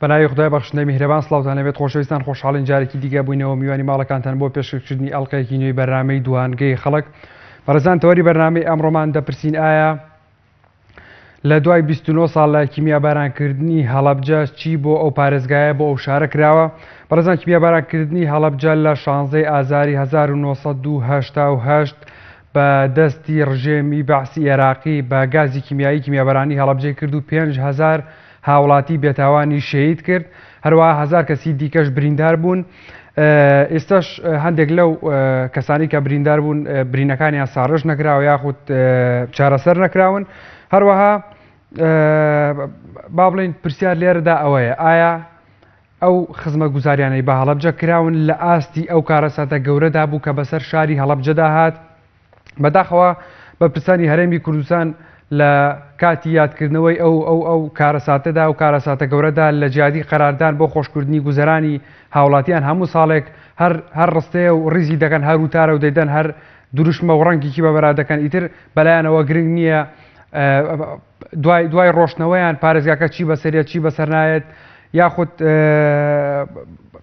بەناوی خودای بەخشندەی میهرەبان سڵاوتان لێبێت خۆشەویستان خۆشحاڵین جارێکی دیکە بووینەوە میوانی ماڵەکانتان بۆ پێشکەشکردنی ئەڵقەیەکی نوێی بەرنامەی دوانگەی خەڵک بەڕێزان تەوەری بەرنامەی ئەمڕۆمان دەپرسین ئایا لە دوای 29 ساڵ لە کیمیابارانکردنی هەڵەبجە چی بۆ ئەو پارێزگایە بۆ ئەو شارە کراوە بەڕێزان کیمیابارانکردنی هەڵەبجە لە 16 ئازاری 1988 بە دەستی ڕژێمی بەعسی عێراقی بە گازی کیمیایی کیمیابارانی هەڵەبجەی کرد و 5000 هاوڵاتی بێتاوانی شەهید کرد، هەروەها هەزار کەسی دیکەش بریندار بوون. ئێستاش هەندێک لەو کەسانی کە بریندار بوون برینەکانیان ساڕێژ نەکراوە یاخود چارەسەر نەکراون. هەروەها با بڵێین پرسیار لێرەدا ئەوەیە ئایا ئەو خزمەتگوزاریانەی بە هەڵەبجە کراون لە ئاستی ئەو کارەساتە گەورەدا بوو کە بەسەر شاری هەڵەبجەدا هات؟ بەداخەوە بەرپرسانی هەرێمی کوردستان لە کاتی یادکردنەوەی ئەو ئەو ئەو کارەساتەدا و کارەساتە گەورەدا لە جیاتی قەراردان بۆ خۆشکردنی گوزەرانی هاوڵاتیان هەموو ساڵێک هەر هەر ڕستەیە و ڕیزی دەکەن هەر وتارە و دەیدەن هەر دروشمە و ڕەنگێکی بەبەرا دەکەن ئیتر بەلایانەوە گرنگ نییە دوای دوای ڕۆشتنەوەیان پارێزگاکە چی بەسەریە چی بەسەر نایەت یاخود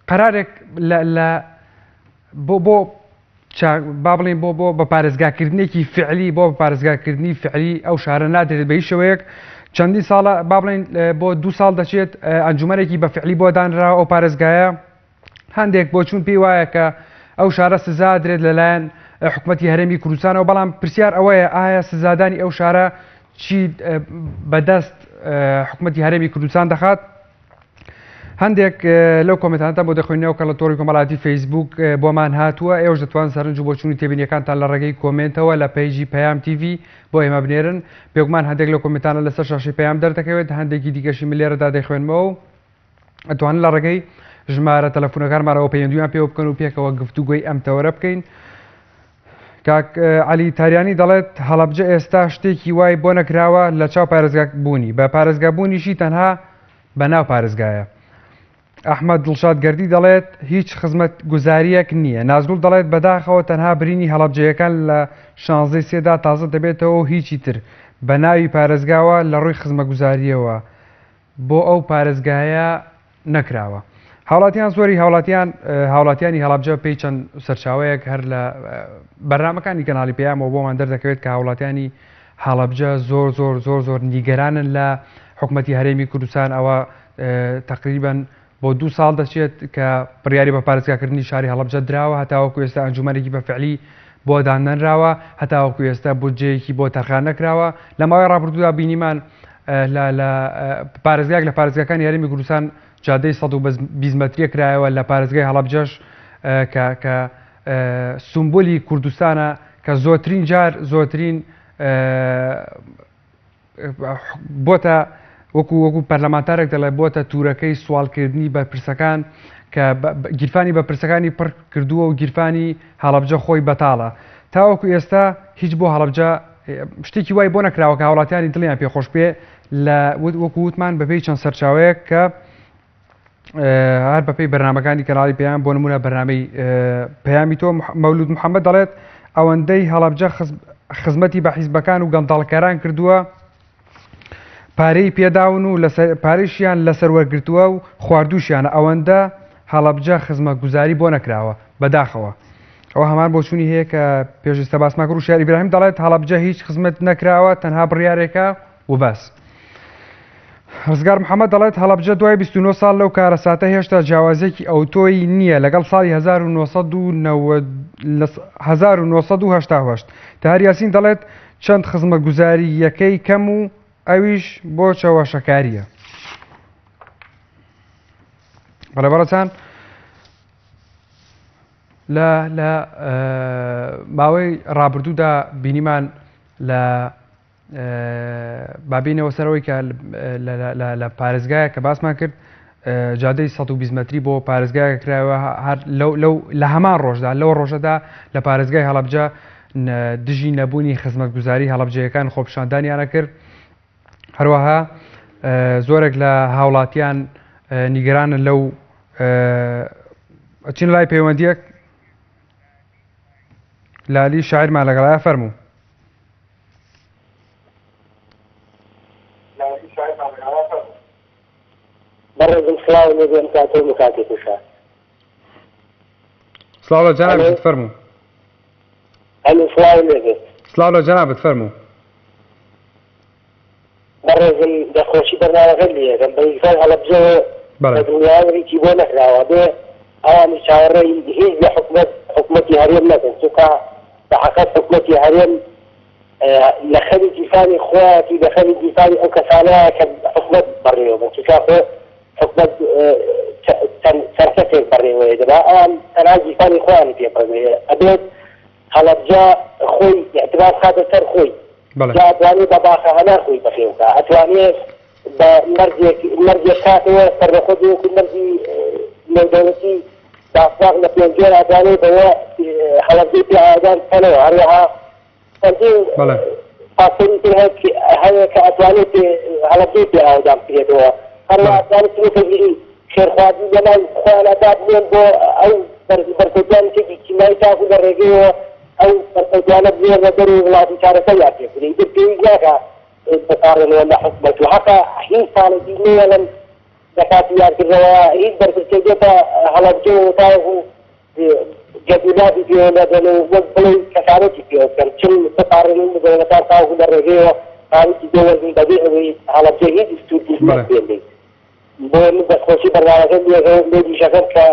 قەرارێک لە بۆ بۆ با بڵێین بۆ بۆ بە پارێزگاکردنێکی فعلی بۆ بە پارێزگاکردنی فعلی ئەو شارە نادرێت بە هیچ شێوەیەک چەندین ساڵە با بڵێین بۆ دوو ساڵ دەچێت ئەنجومەنێکی بە فعلی بۆ دانراوە ئەو پارێزگایە هەندێک بۆچوون پێی وایە کە ئەو شارە سزا درێت لەلایەن حکوومەتی هەرێمی کوردستانەوە بەڵام پرسیار ئەوەیە ئایا سزادانی ئەو شارە چی بەدەست حکوومەتی هەرێمی کوردستان دەخات؟ هەندێک لەو کۆمنتانەتان بۆ دەخوێنەوە کە لە تۆڕی کۆمەڵاتی فەیسبوک بۆمان هاتووە ئێوەش دەتوان سەرنج و بۆچوونی تێبینیەکانتان لە ڕێگەی کۆمنتەوە لە پەیجی پەیام تیڤی بۆ ئێمە بنێرن بێگومان هەندێک لەو کۆمنتانە لەسەر شاشەی پەیام دەردەکەوێت هەندێکی دیکەشی من لێرەدا دەیخوێنمەوە و ئەتوانن لە ڕێگەی ژمارە تەلەفونەکانمانەوە پەیوەندیان پێوە بکەن و پێکەوە گفتوگۆی ئەم تەوەرە بکەین. کاک عەلی تاریانی دەڵێت هەڵەبجە ئێستا شتێکی وای بۆ نەکراوە لە چاو پارێزگا بوونی بە پارێزگا بوونیشی تەنها بە ناو پارێزگایە. ئەحمەد دڵشاد گەردی دەڵێت هیچ خزمەت گوزاریەک نییە. نازگوڵ دەڵێت بەداخەوە تەنها برینی هەڵەبجەیەکان لە شانزەی سێدا تازە دەبێتەوە و هیچی تر بە ناوی پارێزگاوە لە ڕووی خزمەگوزاریەوە بۆ ئەو پارێزگایە نەکراوە. هاوڵاتیان زۆری هاوڵاتیان هاوڵاتیانی هەڵەبجە پێی چەند سەرچاوەیەک هەر لە بەرنامەکانی کەناڵی پەیامەوە بۆمان دەردەکەوێت کە هاوڵاتیانی هەڵەبجە زۆر زۆر زۆر زۆر نیگەرانن لە حکومەتی هەرێمی کوردستان ئەوە تقریبا بۆ دوو ساڵ دەچێت کە بڕیاری بە پارێزگاکردنی شاری هەڵەبجە دراوە هەتاوەکو ئێستا ئەنجومەنێکی بە فعلی بۆ دانەنراوە هەتاوەکو ئێستا بودجەیەکی بۆ تەرخان نەکراوە لە ماوەی ڕابردوودا بینیمان لە لە پارێزگایەک لە پارێزگاکانی هەرێمی کوردستان جادەی 120 مەتریە کرایەوە لە پارێزگای هەڵەبجەش کە کە سومبولی کوردستانە کە زۆرترین جار زۆرترین بۆتە وەکو وەکو پەرلەمانتارێک دەڵێ بۆتە تورەکەی سواڵکردنی بەرپرسەکان کە گیرفانی بەرپرسەکانی پڕ کردووە و گیرفانی هەڵەبجە خۆی بەتاڵە تاوەکو ئێستا هیچ بۆ هەڵەبجە شتێکی وای بۆ نەکراوە کە هاوڵاتیانی دڵیان پێخۆش بێ لە وەکو وتمان بەپێی چەند سەرچاوەیەک کە هەر بەپێی بەرنمەکانی کەناڵی پەیام بۆ نمونە بەرنمەی پەیامی تۆ مەولود محەممەد دەڵێت ئەوەندەی هەڵەبجە خزمەتی بە حیزبەکان و گەندەڵکەران کردووە پارەی پێداون و پارەیشیان لەسەر وەرگرتووە و خواردووشیانە ئەوەندە هەڵەبجە خزمەتگوزاری بۆ نەکراوە بەداخەوە ئەوە هەمان بۆچوونی هەیە کە پێش ئێستا باسمان کرد وشیار ئیبراهیم دەڵێت هەڵەبجە هیچ خزمەت نەکراوە تەنها بڕیارێکە و بەس. ڕزگار محەممەد دەڵێت هەڵەبجە دوای 29 ساڵ لەو کارەساتە هێشتا جیاوازێکی ئەوتۆی نییە لەگەڵ ساڵی 1988 تاهر یاسین دەڵێت چەند خزمەتگوزارییەکەی کەم و ئەویش بۆ چەواشەکارییە. بەڵێ بەڕێزان لە لە ماوەی ڕابردوودا بینیمان لە بابینەوە سەرەوەی کە لە پارێزگایە کە باسمان کرد جادەی 120 مەتری بۆ پارێزگایەکە کرایەوە هەر لەو لە هەمان ڕۆژدا لەو ڕۆژەدا لە پارێزگای هەڵەبجە دژی نەبوونی خزمەتگوزاری هەڵەبجەیەکان خۆپیشاندانیانە کرد هەروەها زۆرێک لە هاوڵاتیان نیگەرانن لەو چین لای پەیوەندیەک لالی شاعرمان لەگەڵایە فەرموو بەڕێزم سڵاو لێ بێم کاتە و کاتێکشە. سڵاو لە جەنابت فەرموو. ئەلو سڵاو لێ بێت. سڵاو لە جەنابت فەرموو. بەڕێزم دەخۆشی بەرنامەکەت لێ یەکەم بە ئیرفان هەڵەبجەوە بەڵێ. بە دڵنیایەوە هیچی بۆ نەکراوە بێ ئەوانی چاوەڕێی هیچ لە حکومەت حکومەتی هەرێم نەکەن چونکە بە حەقەت حکومەتی هەرێم لە خەمی گیرفانی خۆیەتی لە خەمی گیرفانی ئەو کەسانەیە کە حکومەت بەڕێوە بن چونکە خۆ حکومەت چەند کەسێک بەڕێوەیە دەبا ئەوان تەنها گیرفانی خۆیانی پێ بڕێ ئەبێت هەڵەبجە خۆی اعتبار خاتە سەر خۆی جا ئەتوانێ بە باخە هەنار خۆی بەخێو کا ئەتوانێ بە مەرجێک مەرجێک کاتەوە سەربەخۆ بێ وەکو مەرجی نێودەوڵەتی باسباغ لە پێنجوێن ئەتوانێ بەوە هەڵەبجەی پێ ئاوەدان بکەنەوە هەروەها چەندین فاکتەری تر هەیە کە ئەتوانێت پێ هەڵەبجەی پێ ئاوەدان بکرێتەوە هەروەها ئەتوانێت سنووکەگیری خێرخوازی لەناو خۆیانا دابنێن بۆ ئەو بەرکەوتوانی چەکی کیمیایی تاکو لە ڕێگەیەوە ئەو بەرکەوتوانە بنێرنە دەرەوەی وڵات و چارەسەریان پێ بکرێ ئیتر پێویست ناکا بپاڕێنەوە لە حکومەت و حەقە هیچ ساڵێکی نەیەڵن لە کاتی یادکردنەوە هیچ بەرپرسێک دێتە هەڵەبجەوە تاوەکو گەردوولابی پێوە نەدەن و وەک بڵێی کەسارەتی پێوە بکەن چل بپاڕێنن لە دەوڵەتان تاوەکو لە ڕێگەیەوە پارەیەکی پێ وەرگرن بەبێ ئەوەی هەڵەبجە هیچ سوودی بێنێت. بۆیە من دەستخۆشی بەرنامەکەت لێ دیشەکەم کە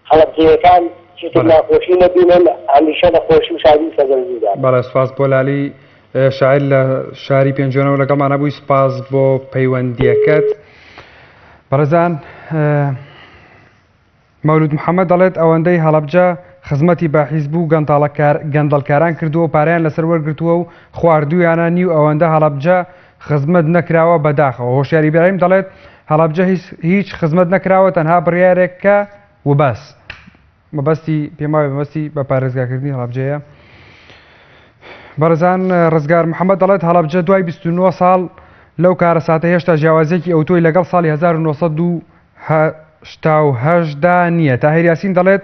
هەڵەبجەیەکان چیتر ناخۆشی نەبینن هەمیشە لە خۆشی و شادی و سەربەرزیدان. بەڵێ سوپاس بۆ لالی شاعیر لە شاری پێنجوێنەوە لەگەڵمانە بووی سوپاس بۆ پەیوەندیەکەت بەڕێزان. مەولود محەمەد دەڵێت، ئەوەندەی هەڵەبجە خزمەتی بە حیزب و گەندەڵکاران کردووە و پارەیان لەسەر وەرگرتووە و خواردوویانە، نیو ئەوەندە هەڵەبجە خزمەت نەکراوە، بەداخەوە. هۆشیار ئیبراهیم دەڵێت، هەڵەبجە هیچ خزمەت نەکراوە، تەنها بڕیارێکە و بەس. مەبەستی پێموابێ مەبەستی بە پارێزگاکردنی هەڵەبجەیە. بەڕێزان ڕزگار محەممەد دەڵێت هەڵەبجە دوای 29 ساڵ لەو کارەساتە هێشتا جیاوازیەکی ئەوتۆی لەگەڵ ساڵی 1988 دا نییە. تاهیر یاسین دەڵێت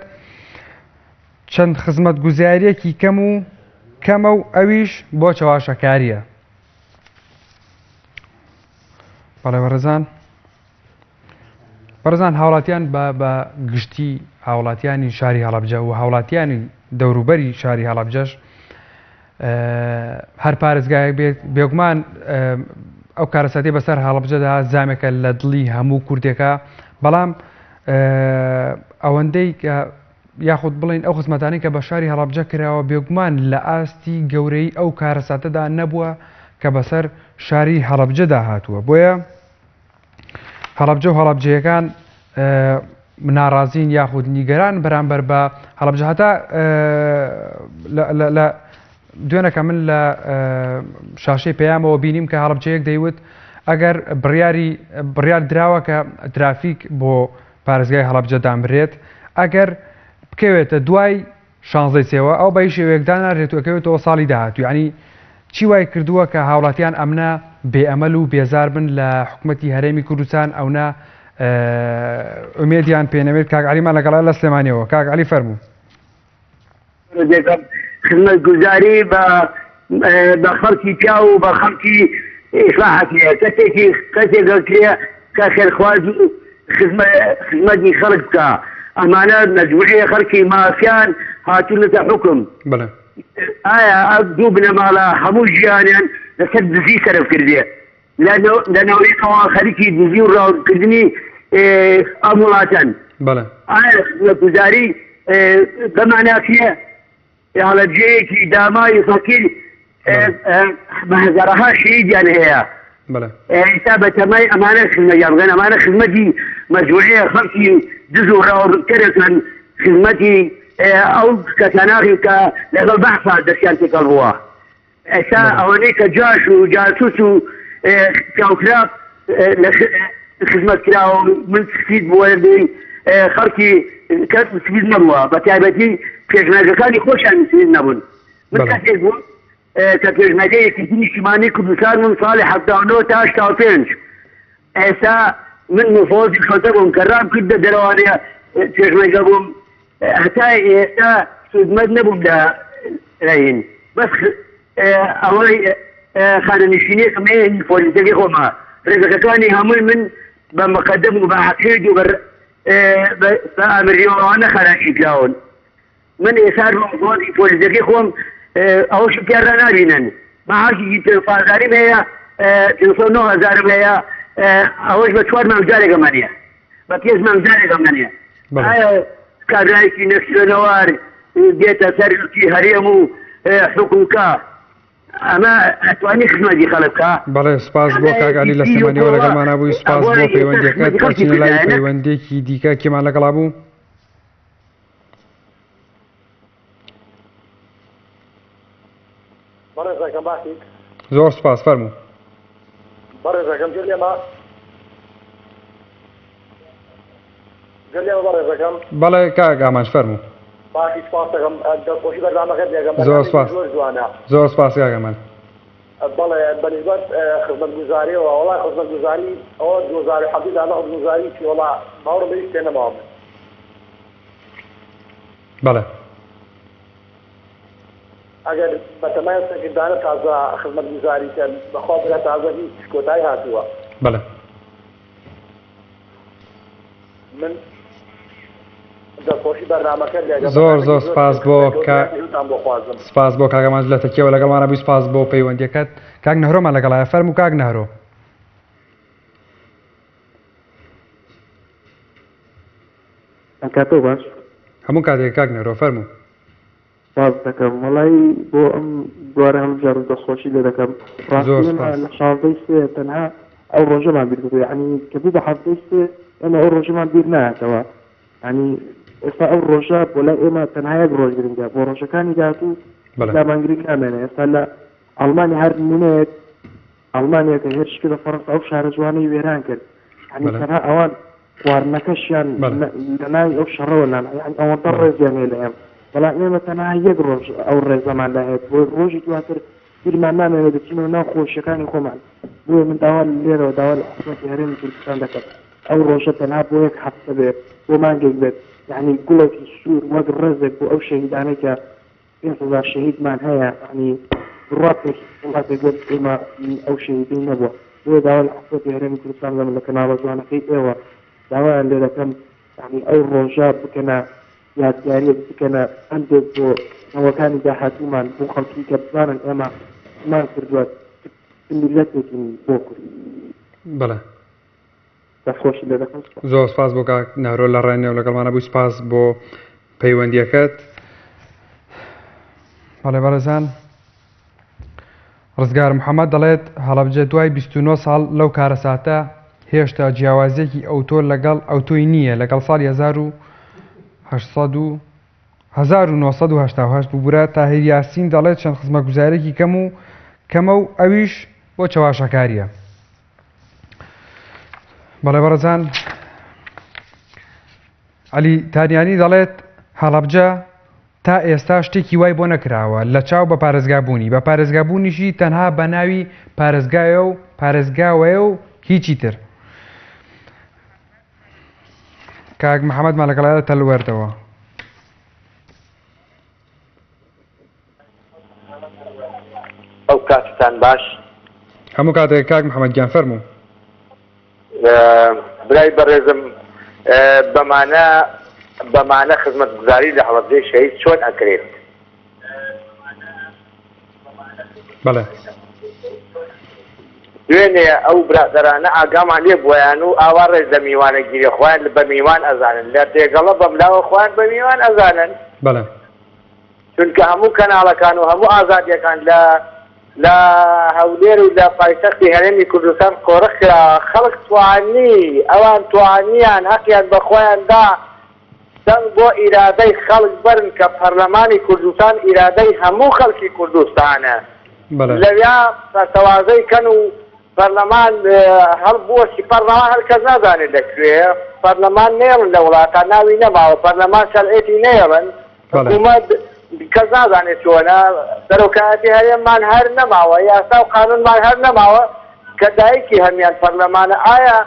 چەند خزمەتگوزاریەکی کەم و کەمە و ئەویش بۆ چەواشەکاریە. بەڵێ بەڕێزان بەڕێزان هاوڵاتیان بە بە گشتی هاوڵاتیانی شاری هەڵەبجە و هاوڵاتیانی دەوروبەری شاری هەڵەبجەش هەر پارێزگایەک بێت بێگومان ئەو کارەساتی بەسەر هەڵەبجەدا زامێکە لە دڵی هەموو کوردێکە بەڵام ئەوەندەی کە یاخود بڵین ئەو خزمەتانی کە بە شاری هەڵەبجە کراوە بێگومان لە ئاستی گەورەی ئەو کارەساتەدا نەبووە کە بەسەر شاری هەڵەبجەدا هاتووە بۆیە هەڵەبجە و هەڵەبجەیەکان ناڕازین یاخود نیگەران بەرامبەر بە هەڵەبجە هەتا لە دوێنەکە من لە شاشەی پەیامەوە بینیم کە هەڵەبجەیەک دەیوت ئەگەر بڕیاری بڕیار دراوە کە ترافیک بۆ پارێزگای هەڵەبجە دامرێت ئەگەر بکەوێتە دوای شانزەی سێوە ئەو بە هیچ شێوەیەک دانارێت و ئەکەوێتەوە ساڵی داهاتوو یانی چی وای کردووە کە هاوڵاتیان ئەمنە بێ ئەمەل و بێزار بن لە حکومەتی هەرێمی کوردستان ئەونە ئومێدیان پێنەوێت کاک عەلیمان لەگەڵە لە سلێمانیەوە کاک عەلی فەرموو. خزمەتگوزاری بە بە خەڵکی پیاو و بە خەڵکی ئیسلاحات نییە کەسێکی کەسێک دەکرێ کە خێرخوازی خزمەتی خەڵک بکا ئەمانە مەجموعەیە خەڵکی مافیان هاتوونەتە حوکم بەڵێ. ئایا ئەم دوو بنەماڵە هەموو ژیانیان لەسەر دزی سەرف کردێ لە نەوەیەکەوە خەریکی دزی و ڕاوکردنی ئەم وڵاتەن بەڵێ. ئایا خزمەتگوزاری بەمانا چییە؟ هەڵەبجەیەکی داماوی فەقیر بە هەزارەها شەهیدیان هەیە ئێستا بە تەمای ئەمانە خزمەتیان بکەن ئەمانە خزمەتی مەجموعەیە خەڵکی دز و ڕاوکەرەکەن خزمەتی ئەو کەساناخی کە لەگەڵ بەعسا دەستیان تێکەڵ بووە ئێستا ئەوانەی کە جاش و جاسوس و پیاوخراپ لە خزمەت کراوە من سفید بووە بێی خەڵکی کەس سفید نەبووە بە تایبەتی پێشمەرگەکانی خۆشیان سفید نەبوون من کەسێک بووم کە پێشمەرگەی یەکێتی نیشتیمانی کوردستان بووم ساڵی 79 تا 85 ئێستا من مفۆزی خەڵتە بووم کە ڕام کردە دەرەوانەیە پێشمەرگە بووم هەتا ئێستا سوودمەند نەبووم لە رەهین بەس ئەوەی خانەنشینیەکم هەیە هی پۆلیسەکەی خۆمە ڕێزەکەکانی هەمووی من. بە مقەدەم و بە عەقید و بە ئامریەوە خەراجی کراون. من ئێستا ڕۆزی پۆلیسەکەی خۆم ئەوەشم تیادا نابینن. مەعاشێکی پێنج هەزاریم هەیە، 509 هەزارم هەیە، ئەوەش بە 4 مانگ جارێک ئەمانەیە، بە 5 مانگ جارێک ئەمانەیە. ئایا کابرایەکی نەشوێنەوار دێتە سەر هەرێم و حکوم کە ئەمە ئەتوانی خزمەتی خەڵک بکا؟ بەڵێ سوپاس بۆ کاک عەلی لە سلێمانیەوە لەگەڵمانا بووی، سوپاس بۆ پەیوەندیەکەت. ئەچینە لای پەیوەندیەکی دیکە، کێمان لەگەڵا بوو؟ بەڕێزەکەم باشیت؟ زۆر سوپاس، فەرموو. بەڕێزەکەم گوێ لێمە؟ گوێ لێمە بەڕێزەکەم؟ بەڵێ کاک ئامانج فەرموو. باشی سوپاس دەکەم، دەستخۆشی بەرنامەکەت لێکەم، زۆر سوپاس، زۆر جوانە. زۆر سوپاس کاک ئامانج. بەڵێ بەنسبەت خزمەتگوزاریەوە وەڵا خزمەتگوزاری ئەوە 2017 دامە خزمەتگوزاری چی وەڵا باوەڕم بە هیچ پێ نەماوە من. بەڵێ. ئەگەر بەتەمای سەرکردانە تازە خزمەتگوزاری کەن بەخوا برا تازە هیچ کۆتایی هاتووە. بەڵێ. من دەستخۆشی بەرنامەکەت لێکەم. زۆر زۆر سپاس بۆ سپاس بۆ کاک ئامانج لە تەکیەوە لەگەڵمانە بووی، سپاس بۆ پەیوەندیەکەت. کاک نەهرۆمان لەگەڵایە، فەرموو کاک نەهرۆ. کاتۆ باش. هەموو کاتێک کاک نەهرۆ، فەرموو. سپاس دەکەم وەڵای بۆ ئەم دوارە هەموو جار دەستخۆشی لێ دەکەم. زۆر ڕاستی ئێمە سپاس. لە 16/3 تەنها ئەو ڕۆژەمان بیر بوو، یعنی کە بوو بە 17/3 ئێمە ئەو ڕۆژەمان بیر نایەتەوە. یعنی ئێستا ئەو ڕۆژە بۆ لای ئێمە تەنها یەک ڕۆژ گرنگە، بۆ ڕۆژەکانی داهاتوو بەڵێ. لامان گرنگ نامێنێ. ئێستا لە ئەڵمانیا هەر نمونەیەک، ئەڵمانیا کە هێرش کردە فەڕەنسا ئەو شارە جوانەی وێران کرد، یعنی تەنها ئەوان خواردنەکەشیان لە ناوی ئەو شەڕەوە نان، یعنی ئەوەندە ڕێزیان هەیە لە ئێمە. بەڵام ئێمە تەنها یەک ڕۆژ ئەو ڕێزەمان لە هەیە، بۆ ڕۆژی دواتر بیرمان نامێنێت، دەچینەوە ناو خۆشیەکانی خۆمان. بۆیە من داوا لێرەوە داوا لە حکوومەتی هەرێمی کوردستان دەکەم ئەو ڕۆژە تەنها بۆ یەک هەفتە بێت، بۆ مانگێک بێت، یعنی گوڵێکی سوور وەک ڕێزێک بۆ ئەو شەهیدانەی کە 5000 شەهیدمان هەیە، یعنی بڕوا بکەیت وڵاتێک وەک ئێمە ئەو شەهیدەی نەبووە. بۆیە داوا لە حکوومەتی هەرێمی کوردستان دەکەم لە کەناڵە جوانەکەی ئێوە داوایان لێ دەکەم یعنی ئەو ڕۆژە بکەنە یادگاریەک، بکەنە پەندێک بۆ نەوەکانی داهاتوومان، بۆ خەڵکی کە بزانن ئێمە چمان کردووە، چ میللەتێکین بۆ کورد. بەڵێ. دەستخۆشی لێ دەکەم. زۆر سپاس بۆ کاک نەهرۆ لە ڕێنێو لەگەڵمانە بووی، سپاس بۆ پەیوەندیەکەت. بەڵێ بەڕێزان، ڕزگار محەممەد دەڵێت هەڵەبجە دوای 29 ساڵ لەو کارەساتە هێشتا جیاوازیەکی ئەوتۆ لەگەڵ ئەوتۆی نییە لەگەڵ ساڵی 1988 ببورە. تاهیر یاسین دەڵێت چەند خزمەتگوزارێکی کەم و کەمە و ئەویش بۆ چەواشەکاریە. بەڵێ بەڕێزان، عەلی تاریانی دەڵێت هەڵەبجە تا ئێستا شتێکی وای بۆ نەکراوە لە چاو بە پارێزگابوونی، بە پارێزگابوونیشی تەنها بە ناوی پارێزگایە و پارێزگاوەیە و هیچی تر. کاک محەممەد مالەکەڵایە تەلوەردەوە. ئەو کاتتان باش. هەموو کاتێک کاک محەممەد گیان، فەرموو. برای بەڕێزم، بەمانە خزمەتگوزاری لە هەڵەبجەی شەهید چۆن ئەکرێت؟ بەڵێ. دوێنێ ئەو برادەرانە ئاگامان لێ بوویان و ئاوا ڕێز لە میوانە گیرێ، خۆیان بە میوان ئەزانن، لە دێگەڵە بەملاوە خۆیان بە میوان ئەزانن. بەڵێ. چونکە هەموو کەناڵەکان و هەموو ئازادیەکان لە لە هەولێر و لە پایتەختی هەرێمی کوردستان قۆرخ کراوە. خەڵک توانی، ئەوان توانیان هەقیان بە خۆیان دا دەنگ بۆ ئیرادەی خەڵک بەرن کە پەرلەمانی کوردستان ئیرادەی هەموو خەڵکی کوردستانە. لەویا پەرتەوازەی کەن و پەرلەمان هەڵ بوەستی، پەرلەمان هەر کەس نازانێت لە کوێیە، پەرلەمان نەیەڵن لە وڵاتان ناوی نەماوە، پەرلەمان شەرعێتی نەیەڵن، حکوومەت کەس نازانێت چۆنە، سەرۆکایەتی هەرێممان هەر نەماوە، یاسا و قانونمان هەر نەماوە کە دایکی هەمیان پەرلەمانە. ئایا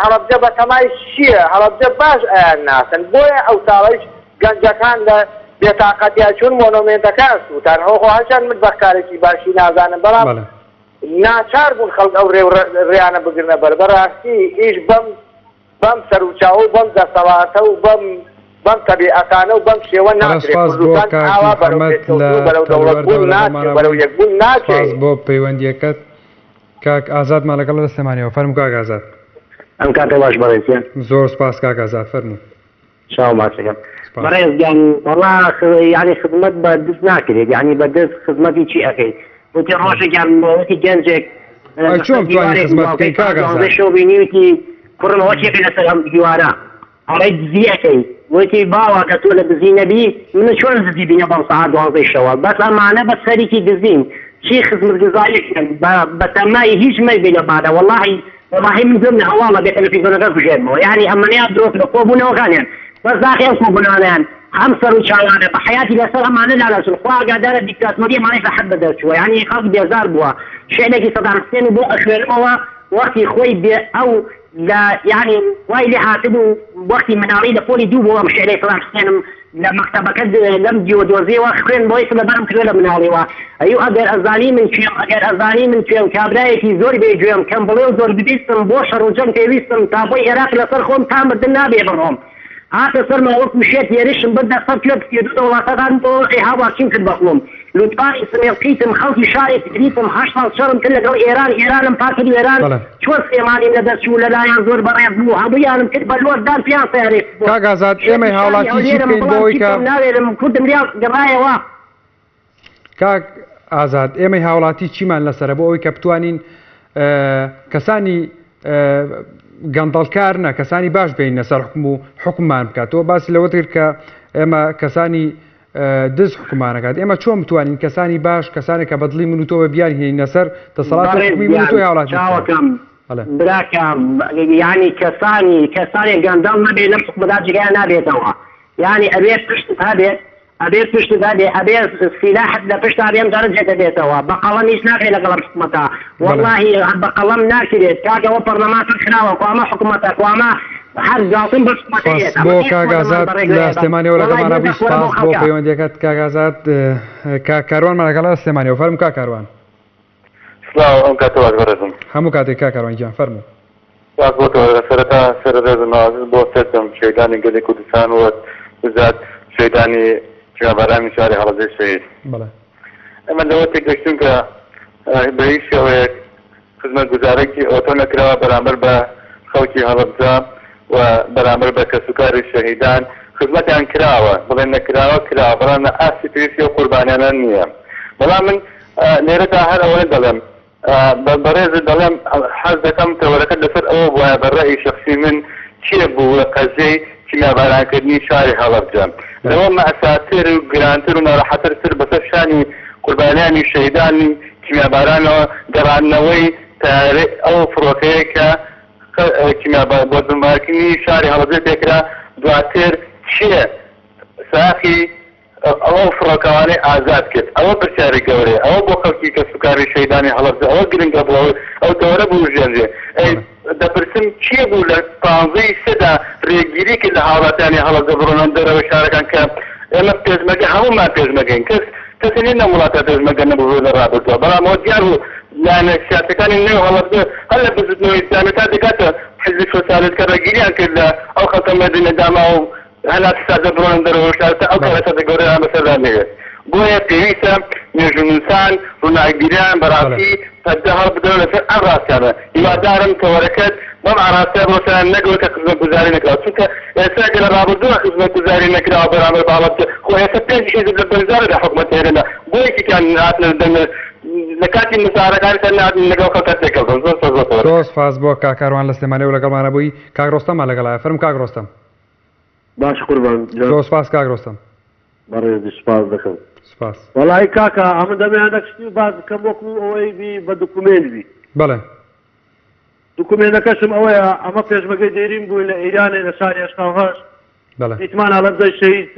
هەڵەبجە بەتەمای چییە؟ هەڵەبجە باش ئەیان ناسن، بۆیە ئەو ساڵەیش گەنجەکان لە بێتاقەتیا چوون مۆنۆمێنتەکان سووتان. هۆ خۆ هەرچەند من بەخکارێکی باشی نازانم، بەڵام ناچار بوون خەڵک ئەو رێ و رێیانە بگرنە بەر. بەراستی ئیش بەم بەم سەروچاوە و بەم دەسەڵاتە و بەم بەم تەبیعەتانە و بەم شێوە بەڵێ ناکرێ. سوپاس بۆ کوردستان کاک ئاوا بەرەو محەمەد پێشکەوتن لە و بەرەو دەوڵەت تەلوەردەوە بوون ناچێ لەگەڵمانا و بەرەو بووی یەکبوون ناچێ. سوپاس بۆ پەیوەندیەکەت کاک ئازادمان لەگەڵە لە سلێمانیەوە فەرموو کاک ئازاد. ئەم کاتە باش بەڕێز گیان. زۆر سوپاس کاک ئازاد فەرموو. چاو ماچەکەم. سوپاس. بەڕێز گیان وەڵا یانی خزمەت بە دز ناکرێت یانی بە دز خزمەتی چی ئەکەی وتی بەڵێ. ڕۆژێکیان وتی گەنجێک ئەی لەسەر چۆن بتوانین دیوارێک خزمەت باوکەی بکەین سەعات کاک دوانزەی ئازاد؟ شەو بینیوتی کوڕم ئەوە چیەکەی لەسەر ئەم دیوارە ئەڵێ دزی ئەکەی وتی باوە کە تۆ لە دزی نەبی من چۆن دزی بینە بەم سەعات دوانزەی شەوە بەس ئەمانە بەس خەریکی دزین چی خزمەتگوزاریەکەن بە بەتەمای هیچ مەبی لەمانە وەڵاهی وەڵاهی من گوێم لە هەواڵە بێ تەلەفیزۆنەکە کوژێنمەوە یانی ئەمەنەیان درۆ کرد کۆبوونەوەکانیان بەس داخی ئەم کۆبوونانەیان ئەم سەر و چاوانە بە حەیاتی لەسەر ئەمانە لادەچن خوا ئاگادارە دیکتاتۆری ئەمانەش لە حەد بەدەرچووە یانی خەڵک بێزار بووە شعرێکی سەدام حسێن و بۆ ئەخوێنمەوە وەختی خۆی بێ ئەو لە یانی وای لێ هاتبوو وەختی مناڵی لە پۆلی دوو بوو ئەم شعرەی سەدام حسێنم لە مەکتەبەکە لەم دیوە دۆزیەوە خوێن بۆی لەبەرم کردوە لە مناڵیوە ئەیو ئەگەر ئەزانی من کێم ئەگەر ئەزانی من کێم کابرایەکی زۆر بێ گوێم کەم بڵێ و زۆر ببیستم بۆ شەڕ و جەنگ پێویستم تابۆی ئێراق لەسەر خۆم تا مردن نابێ بڕۆم هاتە سەرما وەکو شێت هێرشم بردە سەر کوێ پسێدو دەوڵاتەکان بۆ ئەی هاوار چیم کرد بەخۆم لوتباری سمێڵ قیتم خەڵکی شارێ تکریتم هەشت ساڵ شەڕم کرد لەگەڵ ئێران ئێرانم پاک کرد وێران بەڵێ. چۆن سلێمانیم لەدەست چوو لەلایان زۆر بەڕێز بوو هەموویانم کرد بە لۆر دان پێیان سەیارەی خستبوو کاک ئازاد شێتی ئێمەی شاری هاوڵاتی چی هەولێرم بکەین بۆ بەڵام ئەوەی چی کە بکەم ناوێرم کوردم لێ گەڕایەوە. کاک ئازاد ئێمەی هاوڵاتی چیمان لەسەرە بۆ ئەوەی کە بتوانین کەسانی گەندەڵکار نە کەسانی باش بینە سەر حکوم و حکوممان بکات تۆ باسی لەوە کرد کە ئێمە کەسانی دز حکومانەکات ئێمە چۆن بتوانین کەسانی باش کەسانێک کە بەدڵی من و تۆ بە بیان هێنینە سەر دەسەڵات بەڕێز حکومی من و گیان تۆی هاوڵاتی چاوەکەم براکەم یانی کەسانی کەسانێک گەندەڵ نەبێ لەم حکومەتا جێگایان نابێتەوە یانی ئەبێ پشتت هەبێت ئەبێ پشتت هەبێ ئەبێ سیلاحت لە پشتا بێ ئەم جارە جێ دەبێتەوە بە قەڵەم هیچ ناکرێ لەگەڵ ئەم حکومەتە وەڵاهی بە قەڵەم ناکرێت کاکە ئەوە پەڕلەمان سەر خراوە کو ئەمە حکومەتە کو ئەمە هەر گاڵتم بە حکومەتە سپاس یەت بۆ ئەمە کەی کاک حکومەتەمان ئازاد بەڕێگە لە ئەبات سلێمانیەوە وەڵای لەگەڵمانە بۆ بووی دەخۆرە بۆ سپاس بۆ خەڵکە. پەیوەندیەکەت کاک ئازاد کاک کاروانمان لەگەڵە لە سلێمانیەوە فەرموو کاک کاروان. سڵاو ئەم کاتە باش بەڕێزم. هەموو کاتێک کاک کاروان گیان فەرموو. سپاس بۆ تۆ سەرەتا سەرەڕێزم ئازیز بۆ سەرجەم شەهیدانی گەلی کوردستان و بزات شەهیدانی کیمیابارانی شاری هەڵەبجەی شەهید. بەڵێ. ئێمە لەوە تێگەشتوین کە بە هیچ شێوەیەک خزمەتگوزارێکی ئەوتۆ نەکراوە بەرامبەر بە خەڵکی هەڵەبجە و بەرامبەر بە کەسوکاری شەهیدان خزمەتیان کراوە بڵێن نەکراوە کراوە بەڵام لە ئاستی پێویستی ئەو قوربانیانە نییە بەڵام من لێرەدا هەر ئەوەنە دەڵێم بە بەڕێزت دەڵێم حەز دەکەم تەوەرەکەت لەسەر ئەوە بوایە بە ڕەئی شەخسی من کێ بووە قەزیەی کیمیابارانکردنی شاری هەڵەبجە لەوە مەئساتر و گرانتر و ناڕەحەتر تر بەسەر شانی قوربانیانی شەهیدانی کیمیابارانەوە گەڕاندنەوەی تەیارەی ئەو فڕۆکەیە کە کیمیابۆردومانکردنی شاری هەڵەبجە پێکرا دواتر کێ ساخی ئەو فڕۆکەوانەی ئازاد کرد؟ ئەوە پرسیاری گەورەیە. ئەوە بۆ خەڵکی کەسوکاری شەهیدانی هەڵەبجە ئەوە گرنگە بۆ ئەو تەوەرە بوروژێنرێ. ئەی دەپرسم کێ بوو لە پانزەی سێدا رێگیری کرد لە هاوڵاتیانی هەڵەبجە بڕۆنە دەرەوەی شارەکان کە ئێمە پێشمەرگە هەموومان پێشمەرگەین کەس کەسێ نیە لەم وڵاتە پێشمەرگە نەبووبێ لە رابردووە بەڵام ئەوە دیار بوو لایەنە سیاسیەکانی نێو هەڵەبجە هەر لە بزوتنەوەی ئیسلامی تا دەگاتە حیزبی سۆسیالیست کە رێگیریان کرد لە ئەو خەڵکە مەدەنیە داماوە و هەناسە ساردە بڕۆنە دەرەوە شار تا ئەو کارەساتە گەورەیان بەسەردا نەیەت. بۆیە پێویستە مێژوونووسان، ڕووناکبیران بەڕاستی پەردە هەڵبدەن لەسەر ئەم ڕاستیانە. هیوادارم تەوەرەکەت بەم ئاراستەیە بڕۆتە نەک ئەوەی کە خزمەتگوزاری نەکراوە. چونکە ئێستا گەر لە ڕابردووە خزمەتگوزاری نەکراوە بەرامبەر بە هەڵەبجە، خۆ ئێستا پێنج حیزب لە بەشدارە لە حکومەتی هەرێمدا، بۆ یەکێکیان هاتنە دەنگ لە کاتی مزاهەرەکانیشدا نەهاتن لەگەڵ خەڵکا تێکەڵ بن. زۆر سوپاس بۆ تەوەرەکەت. زۆر سوپاس بۆ کاک کاروان لە سلێمانیەوە لەگەڵمانە بووی. کاک ڕۆستەممان لەگەڵایە. فەرموو کاک ڕۆستەم. باش قوربان جان. زۆر سوپاس کاک ڕۆستەم. بەڕێزی سوپاس دەکەم. سوپاس. وەڵایی کاکە ئەمن دەمێ هەندەک شتی باس بکەم وەکو ئەوەی بی بە دوکومێنت بی. بەڵێ. دوکومێنەکەشم ئەوەیە ئەمە پێشمەگەی دێرین بووین لە ئیرانێ لە سالی 88 بەڵێ. دیتمان هەڵەبجەی شەهید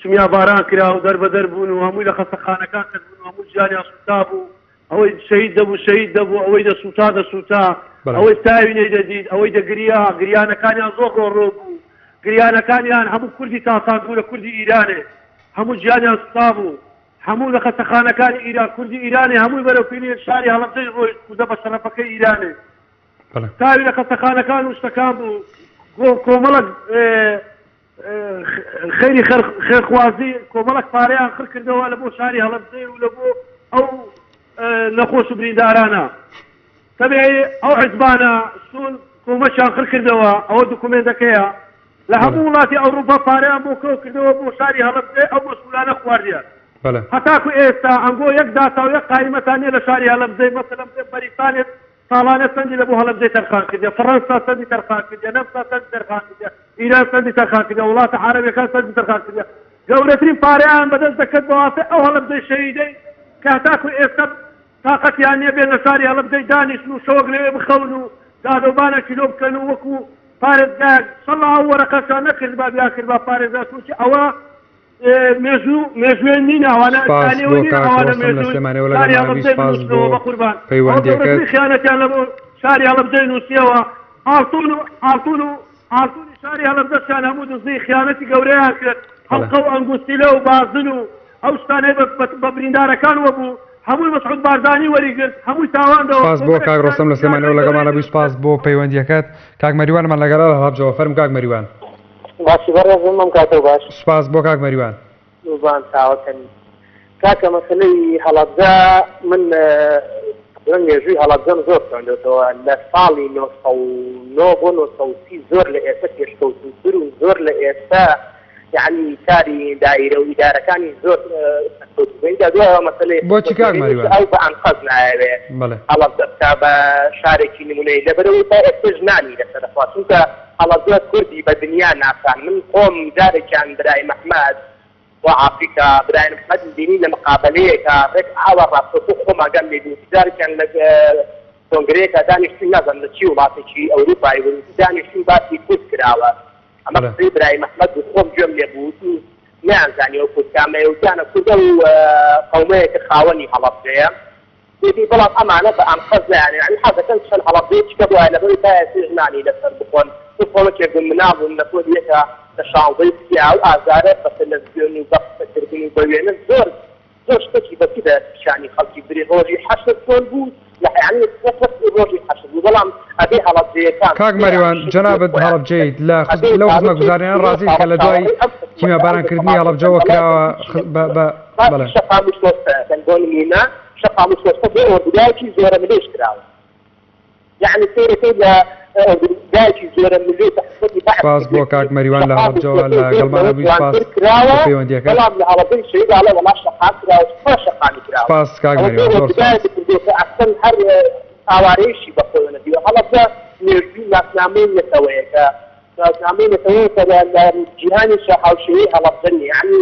شمیا باران کرا و دەربەدەر بوون و هەمووی لە خەستەخانەکان کەتبوون و هەموو ژیانیان سووتا بوو ئەوەی شەهید دەبوو شەهید دەبوو، ئەوەی دەسووتا دەسووتا، ئەوەی چاوی نەیدەدیت، ئەوەی دەگریا، گریانەکانیان زۆر ڕۆڕۆ بوو، گریانەکانیان هەموو کوردی تاساندبوو لە کوردی ئیرانێ، هەموو گیانیان سوتا بوو. هەموو لە خەستەخانەکانی ئیران کوردی ئیرانێ هەمووی بەرەو پیری شاری هەڵەبجەی ڕۆیشت کوردە بە شەرەفەکەی ئیرانێ تاوی لە خەستەخانەکان و شتەکان بوو کۆمەڵک خەیری خێرخوازی کۆمەڵک پارەیان خڕ کردەوە لە بۆ شاری هەڵەبجەی و لە بۆ ئەو نەخۆش و بریندارانە تەبیعی ئەو حزبانە چوون کۆمەکیان خڕ کردەوە ئەوە دوکومێنتەکەیە لە هەموو وڵاتی ئەوروپا پارەیان بۆ کۆ کردەوە بۆ شاری هەڵەبجە ئەو مەسئولانە خواردیان هەتاکو ئێستا ئەنگۆ یەک داتا و یەک قایمەتان نیە لە شاری هەڵەبجەی مەسەلەن بڵێ بەریتانیا ساڵانە چەندی لە بۆ هەڵەبجەی تەرخان کردیە فەڕەنسا چەندی تەرخان کردیە نەمسا چەندی تەرخان کردیە ئیران چەندی تەرخان کردیە وڵاتە عەرەبیەکان چەندی تەرخان کردیە گەورەترین پارەیان بەدەست دەکەت بەواسطەی ئەو هەڵەبجەی شەهیدەی کە هەتاکو ئێستا تاقەتیان نیە بێن لە شاری هەڵەبجەی دانیشن و شەوەک لەوێ بخەون و دادەوبانەکی لۆ بکەن و وەکو پارێزگایەک سەڵا ئەو وەرەقەشان نەکردبا بیانکردبا پارێزگا چونکی ئەوە مێژوو مێژوێن نین ئەوانە سپاس ئەسانیەوە بۆ نین کاک ئەوانە ڕۆستەم لە مێژوون سلێمانیەوە شاری لەگەڵمانە بووی هەڵەبجەی سپاس بنووسنەوە بۆ بە قوربان ئەوە پەیوەندیەکەت. گەورەترین خیانەتیان لە بۆ شاری هەڵەبجەی نووسیەوە ئاڵتون و ئاڵتون و ئاڵتونی شاری هەڵەبجەشیان هەموو دزی خیانەتی گەورەیان کرد بەڵێ. حەڵقە و ئەنگوستیلە و بازن و ئەو شتانەی بە بە بە بریندارەکان وەبوو هەمووی مەسعود بارزانی وەریگرت هەمووی تاواندەوە سپاس بۆ کۆمەڵێک کاک ڕۆستەم لە خیانەتی سلێمانیەوە گەورەی لەگەڵمانە بووی دروست سپاس کرد. بۆ پەیوەندیەکەت کاک مەریوانمان لەگەڵە لە هەڵەبجەوە فەرموو کاک مەریوان. باشی بەڕێزم ئەم کاتەو باش. سپاس بۆ کاک مەریوان. قوربان چاوەکەنی. کاکە مەسەلەی هەڵەبجە من تقریبا مێژووی هەڵەبجەم زۆر خوێندۆتەوە لە ساڵی 909 بۆ 930 زۆر لە ئێستا پێشکەوتووتر و زۆر لە ئێستا یەعنی کاری دایرە و ئیدارەکانی زۆر سەرکەوتوو بوو ئینجا دوای مەسەلەی بۆچی کاک خزمەتگوزاری مەریوان؟ ئەو بە ئەنقەست نایەوێ بەڵێ. هەڵەبجە بکا بە شارێکی نمونەیی لەبەرئەوەی تا ئێستەش نانی لەسەر دەخوا چونکە هەڵەبجە کوردی بە دنیا ناسان من خۆم جارێکیان برایم ئەحمەد خوا عافی کا برایم ئەحمەدم بینی لە مقابەلەیەکا ڕێک ئاوا ڕاستەوخۆ خۆم ئاگام لێ بوو جارێکیان لە کۆنگرەیەکا دانیشتوین نازانم لە چی وڵاتێکی ئەوروپای بوو دانیشتوین باسی کورد کراوە ئەمە قسەی برایم ئەحمەد بوو خۆم گوێم لێ بوو وتی نەیانزانی ئەو کورد کامەیە وتیانە کورد ئەو قەومەیە کە خاوەنی هەڵەبجەیە وتی بەڵام ئەمانە بە ئەنقەست نایانەوێ یانی حەز دەکەن چەند هەڵەبجەیەکی کە بوایە لەبەرەوەی تا ئێستەش نانی لەسەر بخۆن من خۆم یەکێک بووم مناڵ بووم لە پۆلی یەکا لە شانزەی سیا ئەو ئازارە بە تەلەفزیۆن و بە قسەکردن و بە وێنە زۆر زۆر شتەکی بەچی بە پیشانی خەڵکی بری ڕۆژی حەشر چۆن بوو لە یانی وەک وەک ڕۆژی حەشر بوو بەڵام ئەبێ هەڵەبجەیەکان کاک خۆیان مەریوان شت بۆ جەنابت خۆیان بکەن هەڵەبجەیت لە خز ئەبێ لەو تاوەکێک خزمەتگوزاریانە زۆر ڕازیت کە ساڵە لە دوای چاوەڕێی ئەم حکومەتە ئەو کیمیابارانکردنی دەسەڵاتە هەڵەبجەوە گەندەڵە کراوە هیچ خ بە نەکردووە بە باسی بەڵێ. شەقام و شۆستە ئەکەن بۆ نموونە شەقام و شۆستە بۆ ئۆردوگایەکی زۆرەملێش کراوە یەعنی سەیرەکەی لە ئۆردوگایەکی زۆرەملێ کە حکومەتی بەعس سپاس بۆ کردوێتی کاک مەریوان لە شەقام و هەڵەبجەوە شۆستەی لە زۆر گەڵمانە لەوە بووی سپاس جوانتر بۆ کراوە پەیوەندیەکەت. بەڵام لە هەڵەبجەی شەهید ئەڵێ وەڵا شەقام کراوە چ شەقامی کراوە سپاس کاک ئەوە بۆ مەریوان زۆر سپاس. ئۆردوگایەکی کردووە کە ئەسڵەن هەر ئاوارەیشی بە خۆیەوە نەدیوە هەڵەبجە مێژووی ناسنامەی نەتەوەیەکە ناسنامەی نەتەوەیەکە لە لە جیهانیشا هاوشێوەی هەڵەبجە نییە یەعنی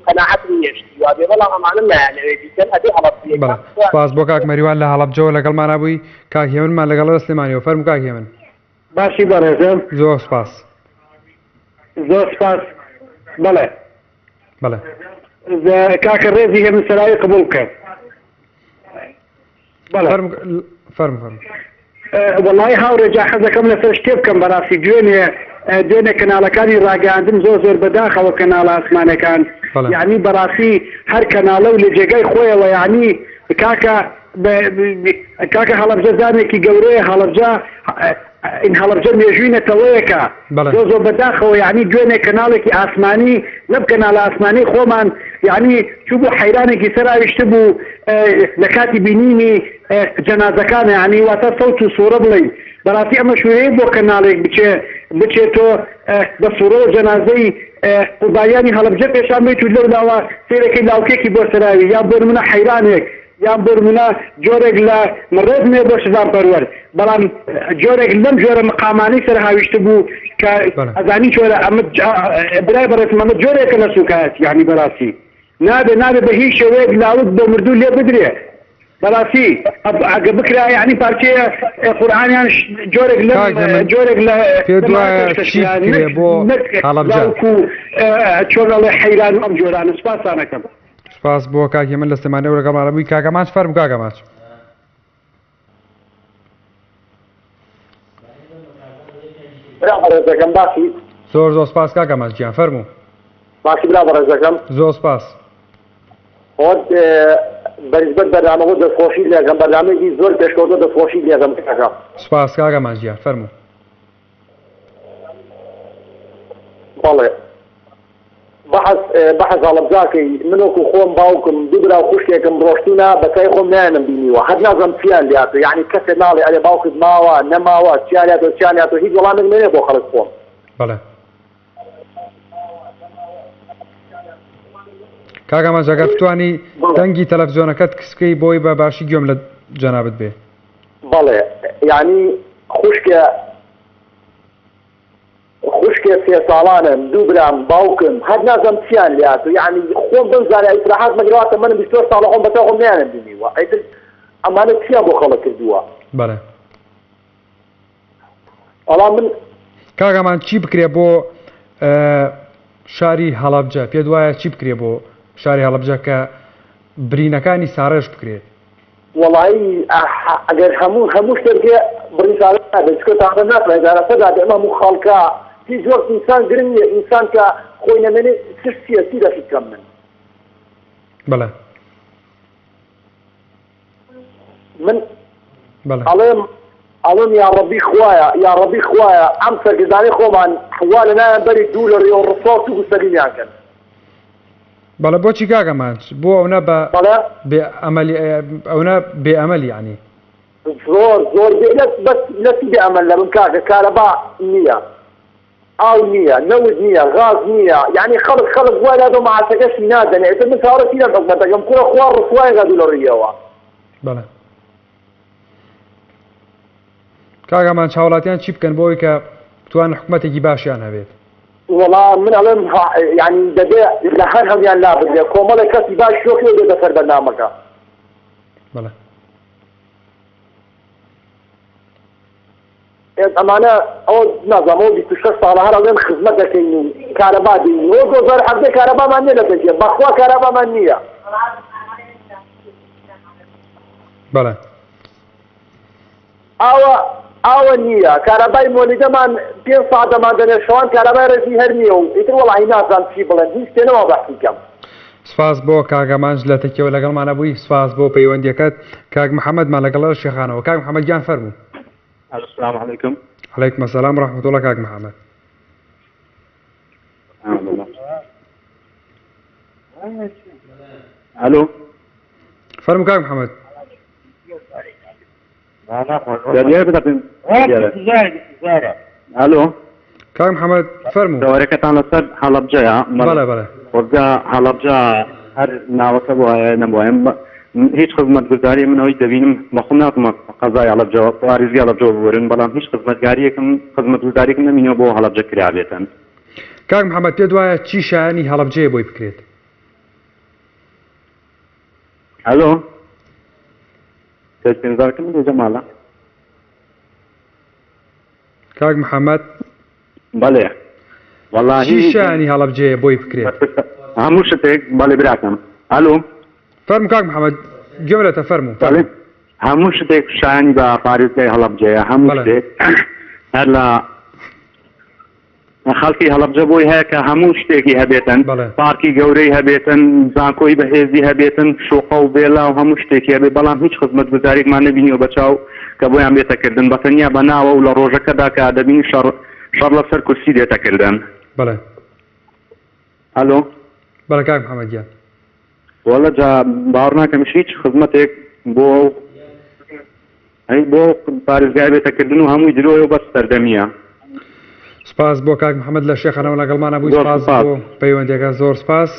قەناعەتم نییە شتی وابێ بەڵام ئەمانە نایانەوێ بیکەن ئەبێ بەڵێ هەڵەبجەیەکان خۆیان سپاس بۆ کاک مەریوان لە هەڵەبجەوە لەگەڵمانا بووی کاک هێمنمان لەگەڵە لە سلێمانیەوە فەرموو کاک هێمن. باشی بەڕێزم. زۆر سپاس. زۆر سپاس بەڵێ. بەڵێ. کاکە ڕێزی هێمن سەراوی قبوڵ بکە. بەڵێ. فەرموو فەرموو فەرموو. وەڵایی هاوڕێ جا حەزەکەم لەسەر شتێ بکەم بەڕاستی دوێنێ دوێنێ کەناڵەکانی ڕاگەیاندن زۆر زۆر بەداخەوە کەناڵە ئاسمانەکان بەڵێ. یعنی بەڕاستی هەر کەناڵە و لە جێگای خۆیەوە یعنی کاکە کاکە هەڵەبجە زامێکی گەورەیە هەڵەبجە ئین هەڵەبجە مێژووی نەتەوەیەکە بەڵێ. زۆر زۆر بەداخەوە یعنی دوێنێ کەناڵێکی ئاسمانی لەم کەناڵە ئاسمانی خۆمان یعنی چوو حەیرانێکی سەر ئاویشتبوو لە کاتی بینینی جەنازەکانە یعنی واتە سەوت و سوڕە بڵێین بەڕاستی ئەمە شوێیە بۆ کەناڵێک بچێ بچێ تۆ بە سوڕەوە جەنازەی قوربانیانی هەڵەبجە پێشان بەیت و لەو لاوە سەیرەکەی لاوکێکی بۆ سەراوی یان بۆ نمونە حەیرانێک یان بۆ نمونە جۆرێک لە ڕێز نوێ بۆ شزان پەروەر بەڵام جۆرێک لەم جۆرە مقامانەی سەر هاویشتبوو کە ئەزانی چۆرە ئەمە برای بەڕێزم ئەمە جۆرێکە لە سوکایەتی یعنی بەڕاستی نابێ نابێ بە هیچ شێوەیەک لاوک بۆ مردوو لێ بدرێ بەڕاستی ئەگە بکرا یعنی پارچەیە قورئانیان جۆرێک لەم کاک هێمن جۆرێک لە پێت لەمانە وایە پێشکەش چی کرا بکرێ نەک بۆ نەک هەڵەبجە؟ لاوک و چۆن ئەڵێ حەیران و ئەم جۆرانە سوپاستانەکەم. سوپاس بۆ کاک هێمن لە سلێمانیەوە لەگەڵمانە بووی کاک ئامانج فەرموو کاک ئامانج. برا بەڕێزەکەم باسی. زۆر زۆر سپاس کاک ئامانج گیان فەرموو. باسی برا بەڕێزەکەم. زۆر سپاس. خۆت بەنسبەت بەرنامەکە دەستخۆشیت لێکەم بەرنامەیەکی زۆر پێشکەوتوە دەستخۆشیت لێکەم کاکە. سوپاس کاک ئامانج گیان فەرموو. بەڵێ بەحس بەحس هەڵەبجاکەی من وەکو خۆم باوکم دوو برا و خوشکێکم ڕۆشتونە بە چای خۆم نایانم بینیوە هەر نازانم چیان لێهاتوە یەعنی کەسێ ناڵێ ئەرێ باوکت ماوە نەماوە چیان لێهاتوە چیان لێهاتوە هیچ وەڵامێک نەێ بۆ خەڵک خۆم. بەڵێ. کاک ئامانج ئەگەر بتوانی دەنگی تەلەفزیۆنەکەت کس بکەی بۆی بە باشی گوێم لە جەنابت بێ. بەڵێ یانی خوشکێ خوشکێ سێ ساڵانم دوو برام باوکم هەر نازم چیان لێهاتوو یعنی خۆم بمزانە ئیسراحات مەگرەوە تەمەنم 28 ساڵە خۆم بەتا خۆم نەیانم بینیوە ئیتر ئەمانە چیان بۆ خەڵک کردووە. بەڵێ. وەڵا من. کاک ئامان چی بکرێ بۆ شاری هەڵەبجە پێت وایە چی بکرێ بۆ شاری هەڵەبجە کە برینەکانی ساڕێژ بکرێت؟ وەڵایی ئەگەر هەموو هەموو شتێک بێ بڕی ساڕێژ نابێت چونکە تازە ناتوانێت چارەسەر نابێت ئەمە هەموو خەڵکە هیچ وەخت ئینسان گرنگ نییە ئینسان کە خۆی نەمێنێ چ چییە چی دەخی بکەم من. بەڵێ. من ئەڵێم ئەڵێم یاڕەبی خوایە یاڕەبی خوایە ئەم سەرکردانەی خۆمان وا لە نایان بەری دوو لە ڕێوە ڕسوا و سوک و سەلیمیان کەن. بەڵێ بۆچی کاک ئەمانج بۆ ئەونە بە بێ ئەمەلی ئەونە بێ ئەمەل یعنی. زۆر زۆر بێ بەس لەچی بێ ئەمەل لەبم کاکە کارەبا نییە. ئاو نییە، نەوت نییە، غاز نییە، یەعنی خەڵک خەڵک وای لادەو مەعاشەکەشی نادەنێ، ئیتر من چاوەڕێ چی لەم حکومەتەکەم، کورە خوا ڕسوایان کات و لە ڕوویەوە. بەڵێ کاک ئامان چاوڵاتیان چی بکەن بۆ ئەوەی کە بتوانن حکومەتێکی باشیان هەبێت؟ وەڵا من ئەڵێم یەعنی دەبێ لە هەر هەموویان لابدرێ کۆمەڵێک کەسی باش شۆخی و بێتە سەر بەرنامەکە. بەڵێ. ئەمانە ئەوە نازانم ئەوە 26 ساڵە هەر ئەڵێن خزمەت دەکەین و کارەبا دێین ئەوە 2017 کارەبامان نییە لە تەکیە بەخوا کارەبامان نییە. بەڵێ. ئاوە ئاوە نییە کارەبای مۆلیدەمان پێ ساعت دەمان دەنێ شەوان کارەبای ڕێژی هەر نییە و ئیتر وەڵاهی نازانم چی بڵێم هیچ شتێ نەما بەحسی کەم. سپاس بۆ کاک ئامانج لە تەکیەوە لەگەڵمانە بووی سپاس بۆ پەیوەندیەکەت کاک محەمەدمان لەگەڵە لە شێخانەوە کاک محەمەد گیان فەرموو. السلام علیکم. علیکم السلام ورحمة الله کاک محەمەد. ئەلۆ. فەرموو کاک محەمەد. ئەلۆ. کاک محەمەد فەرموو. تەوەرەکەتان لەسەر هەڵەبجەیە؟ بەڵێ بەڵێ. خۆزگە هەڵەبجە هەر ناوەکە بوایە نەبوایە هیچ خزمەتگوزاری من ئەوەی دەبینم بەخۆم ناتمە قەزای هەڵەبجەوە پارێزگای هەڵەبجەوە ببورن بەڵام هیچ خزمەتگاریەکم خزمەتگوزاریەکم نەبینیوە بۆ هەڵەبجە کرابێتن. کاک محەمەد پێت وایە چی شایەنی هەڵەبجەیە بۆی بکرێت؟ ئەلۆ پێنجارەکەم لێ جەمالە. کاک محەمەد. بەڵێ وەڵاهی. چی شایانی هەڵەبجەیە بۆی بکرێت؟ هەموو شتێک بەڵێ براکەم. ئەلۆ. فەرموو کاک محەمەد گوێم لێتە فەرموو فەرموو. هەموو شتێک شایانی بە پارێزگای هەڵەبجەیە هەموو شتێک هەر لە خەڵکی هەڵەبجە بۆی هەیە کە هەموو شتێکی هەبێتن، پارکی گەورەی هەبێتن، زانکۆی بەهێزی هەبێتن، شوقە و ڤێلا و هەموو شتێکی هەبێت، بەڵام هیچ خزمەتگوزاریەکمان نەبینیوە بە چاو کە بۆیان بێتە کردن، بە تەنیا بە ناوە و لە ڕۆژەکەدا کە دەبینی شەڕ شەڕ لەسەر کورسی دێتە کردن. بەڵێ. ئەلۆ. بەڵێ کاک محەمەد گیان. وەڵا جا باوەڕ ناکەم هیچ خزمەتێک بۆ ئەو ئەی بۆ پارێزگای بێتە کردن و هەمووی درۆیە و بەس سەردەمیە. سپاس بۆ کاک محمد لە شێخانەوە لەگەڵمانە بووی زۆر سپاس سپاس. بۆ پەیوەندیەکە زۆر سپاس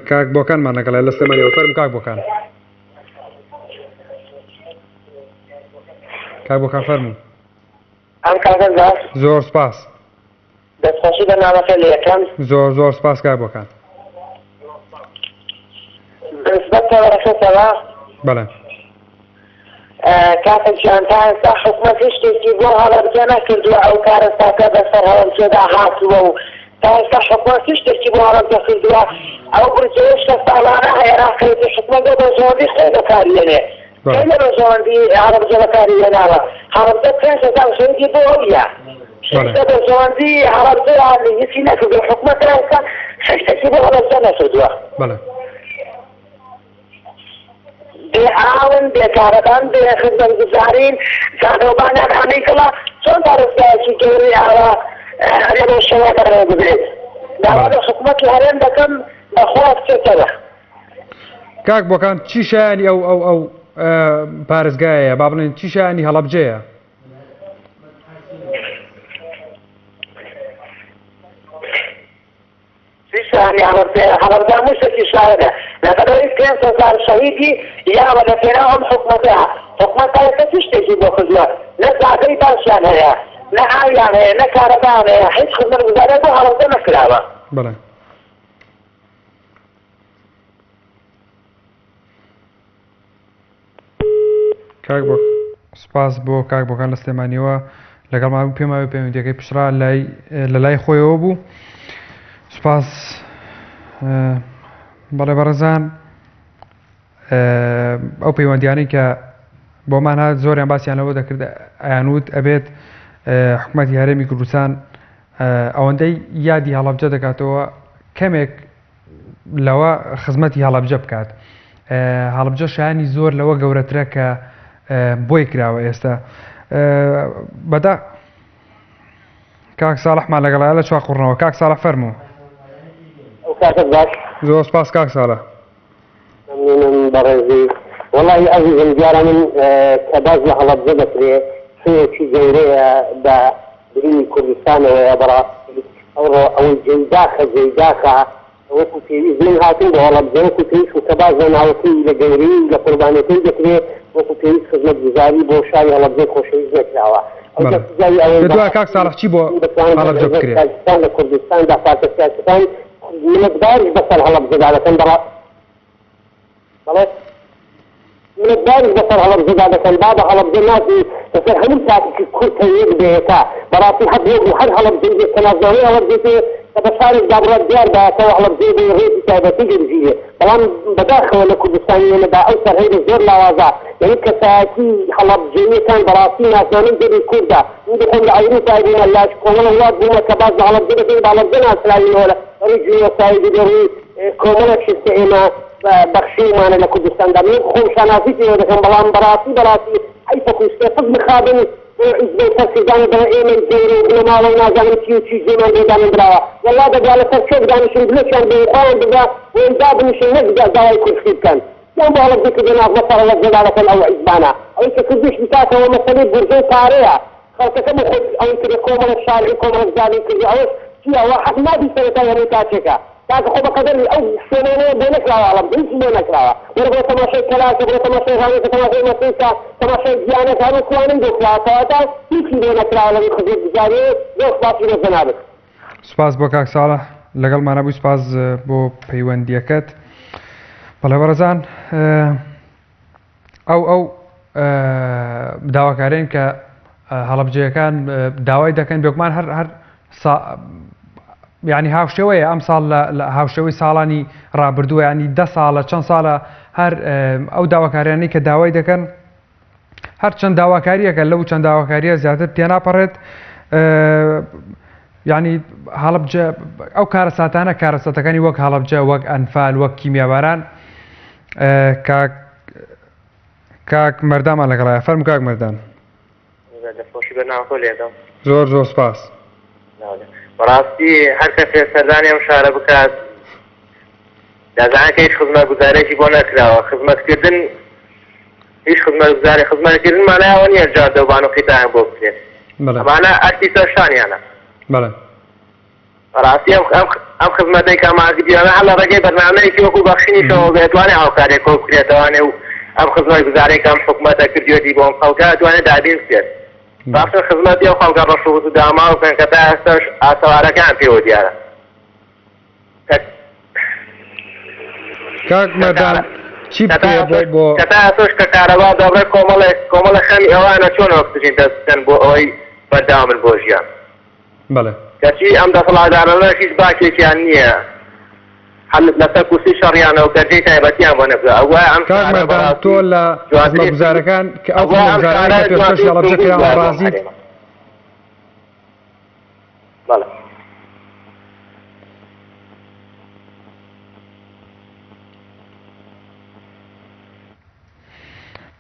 کاک بۆکانمان لەگەڵە لە سلێمانیەوە فەرموو کاک بۆکان. کاک بۆکان فەرموو. ئەم کاتەت باش. زۆر سپاس. دەستخۆشی بەرنامەکە لێکەم. زۆر زۆر سپاس کاک بۆکان. بەنسبەت تەوەرەکەتەوە. بەڵێ. کاکە گیان تا ئێستا حکومەت هیچ شتێکی بۆ هەڵەبجە نەکردووە ئەو کارەساتە بەسەر هەڵەبجەدا هاتووە و تا ئێستا حکومەت هیچ شتێکی بۆ هەڵەبجە کردووە ئەو بودجەیەش کە ساڵانە عێراقێتی حکومەت بۆ بەرژەوەندی خۆی بەکاریێنێ کەی لە بەرژەوەندی هەڵەبجە بەکاری هێناوە هەڵەبجە 5000 شەهیدی بۆ ئەویە لە بەرژەوەندی هەڵەبجە هیچی نەکردووە حکومەت تا ئێستا هیچ شتێکی بۆ هەڵەبجە نەکردووە. بەڵێ. بێ ئاون، بێ کارەبان، بێ خزمەتگوزارین، جادەوبانیان هەمووی گڵە، چۆن پارێزگایەکی گەورەی ئاوا ئەبێ بەو شێوەیە بەڕێوە ببرێت؟ داوا لە حکومەتی هەرێم دەکەم بەخوا بچێتەوە. کاک بۆکان چی شایانی ئەو ئەو ئەو پارێزگایەیە با بڵێن چی شایانی هەڵەبجەیە؟ چی شاری هەڵەبجەیە؟ هەڵەبجە هەموو شتێکی شایەنە. لەبەرئەوەی 5000 شەهیدی یاوە لە پێناو ئەم حکومەتە. حکومەت تا ئێستا چ شتێکی بۆ کردووە؟ نە جادەی باشیان هەیە، نە ئاویان هەیە، نە کارەبایان هەیە، هیچ خزمەتگوزاریان بۆ هەڵەبجە نەکراوە. بەڵێ. کاک بۆ سپاس بۆ کاک بۆکان لە سلێمانیەوە لەگەڵمان بوو پێم وایە پەیوەندیەکەی پشرا لای لە لای خۆیەوە بوو سپاس بەڵێ بەڕێزان ئەو پەیوەندیانەی کە بۆمان هات زۆریان باسییان لەوە دەکرد ئەیانوت ئەبێت حکوومەتی هەرێمی کوردستان ئەوەندەی یادی هەڵەبجە دەکاتەوە کەمێک لەوە خزمەتی هەڵەبجە بکات. هەڵەبجە شایانی زۆر لەوە گەورەترە کە بۆی کراوە ئێستا. بەدا کاک ساڵحمان لەگەڵایە لە چواقوڕنەوە. کاک ساڵح فەرموو. ئەو کاتت باش. زۆر سپاس کاک ساڵح. مەمنونم بەڕێزی. وەڵاهی ئەزیزم دیارە من کە باس لە هەڵەبجە دەکرێ شوێنێکی گەورەیە بە برینی کوردستانەوەیە بەڕاستی ئەوڕۆ ئەوەی جێی داخە جێی داخە وەکو پێویست من هاتم بۆ هەڵەبجە وەکو پێویست کە باس لە ناوەکەی لە گەورەیی و لە قوربانیەکەی دەکرێ وەکو پێویست خزمەتگوزاری بۆ شاری هەڵەبجەی خۆشەویست نەکراوە ئەو بەڵێ. دەستگای ئەوەی لە دوا کاک بەڕاستی ساڵح چی بۆ من دەتوانم بڵێم هەڵەبجە حزبە بکرێ؟ سیاسیەکان لە کوردستاندا پارتە سیاسیەکان منەتباریش بەسەر هەڵەبجەدا دەکەن بەڕا بەڵێ منەتباریش بەسەر هەڵەبجەدا دەکەن بابە هەڵەبجە نازی لەسەر هەموو تاکێکی کورد هەیە بێتە بەڕاستی هەر بۆ هەر هەڵەبجەی بێت کە نازناوەی هەڵەبجەی پێ کە بە شارێک دابڕات دیار بایەتەوە هەڵەبجەی بێ ڕێزی تایبەتی لێ بگیرێ بەڵام بەداخەوە لە کوردستانی ئێمەدا ئەو فەرهەنگە زۆر لاوازە یعنی کەسایەتی هەڵەبجەییەکان بەڕاستی نازنامەی گەلی کوردە من بخۆم لە ئەوروپای بوومە لاش کۆمەڵە وڵات بوومە کە باس لە هەڵەبجە دەکەین بە هەڵەبجە ناسراوینەوە لە ڕووی جینۆسایدی لە ڕووی کۆمەڵێک شت کە ئێمە بەخشیومانە لە کوردستاندا من خۆم شانازی پێوە دەکەم بەڵام بەڕاستی بەڕاستی حەیفە کوشتە سەد مخابن بۆ حیزبە و سەرکردانە دەڵێ ئێمەی گەورە و بنەماڵە و نازانم چی و چی جێمان بۆ دانەندراوە وەڵا دەبوا لەسەر چۆک دانیشن بلۆکیان بۆ خۆیان ببا بۆی دابنیشن نەک داوای کورسی بکەن چیان بۆ هەڵەبجە کردوە نازمە سەر هەڵەبجە دادەکەن ئەو حیزبانە ئەوەی کە کردوشی تاکەوە مەسەلەی بورجە و پارەیە خەڵکەکە بۆ خۆی ئەوەی کردوە کۆمەڵێک شارعی و کۆمەڵێک زاڵی کردوە ئەوەش چیە وا حەق نابی سەرەتای هەموو تاکێکە کاکە خۆ بەقەدەر ئەو شوێنانەیە بۆ نەکراوە هەڵەبجە هیچی بۆ نەکراوە وەرە بۆ تەماشای کەلاکە بڕۆ تەماشای ڕانیەکە تەماشای مەسیسە تەماشای دیانەکە هەموو کوانەی بۆ کراوە کەواتە هیچی بۆ نەکراوە لە ڕووی خزمەتگوزاریەوە زۆر سوپاسی بۆ جەنابت. سوپاس بۆ کاک ساڵح لەگەڵمانە بووی سوپاس بۆ پەیوەندیەکەت بەڵێ بەڕێزان ئەو ئەو داواکارین کە هەڵەبجەیەکان داوای دەکەن بێگومان هەر هەر ینی هاوشێوەیە ئەم ساڵ لە هاوشێوەی ساڵانی ڕابردووە ینی ده ساڵە چەند ساڵە هەر ئەو داواکاریانی کە داوای دەکەن هەر چەند داواکاریەکە لەو چەند داواکاریە زیاتر تێناپەڕێت یعنی هەڵبجە ئەو کارەساتانە کارەساتەکانی وەک هەڵبجە وەک ئەنفال وەک کیمیاباران کاک کاک مەردامان لەگەڵایە فەرم کاک مەردان دەستخۆشی بە ناوخۆ لێدەم زۆر زۆر سپاس بەڕاستی هەر کەسێ سەردانی ئەم شارە بکات دەزانێت کە هیچ خزمەتگوزارێکی بۆ نەکراوە خزمەتکردن هیچ خزمەتگوزاری خزمەتکردن مانای ئەوە نییە جادە و بان و قیتایان بۆ بکرێت ئەمانە ئەرکی سەر شانیانە بەڵێ بەڕاستی ئەم ئەم ئەم خزمەتەی کە ماگدیانە هەر لە ڕێگەی بەرنامەیەکی وەکو بەخشینیشەوە بێت توانێ هاوکاریەک کۆ بکرێتەوانێ و ئەم خزمەتگوزارەی کە ئەم حکومەتە کردیەتی بۆ ئەم خەڵکە توانێ دابین بکرێت باشتر خزمەتی ئەو خەڵکە ڕەش و ڕووت و داماو بکەن کە تا ئێستاش ئاسەوارەکەیان پێوە دیارە. کاک مەردان چی بکرێ بۆ بۆ کە تا ئێستاش کە کارەبا دەبڕێ کۆمەڵێک کۆمەڵێک خەمی ئەوانە چۆن ئۆکسجین دەست بکەن بۆ ئەوەی بەردەوامن بۆ ژیان. بەڵێ. کەچی ئەم دەسەڵاتدارانەش هیچ باکێکیان نییە هەر لەسەر کورسی شەڕیانە و گەرجەی تایبەتیان بۆ نەکردوە ئەبوایە ئەم کاک شارە مەردان بەڕاستی تۆ لە جوانترین خزمەتگوزارەکان کە ئەو ئەبوایە ئەم خزمەتگوزارانەی شارە کە پێشکەشی جوانترین هەڵەبجە سنگور کراون بوایە بۆ ئەم ڕازیت؟ هەرێمە. بەڵێ.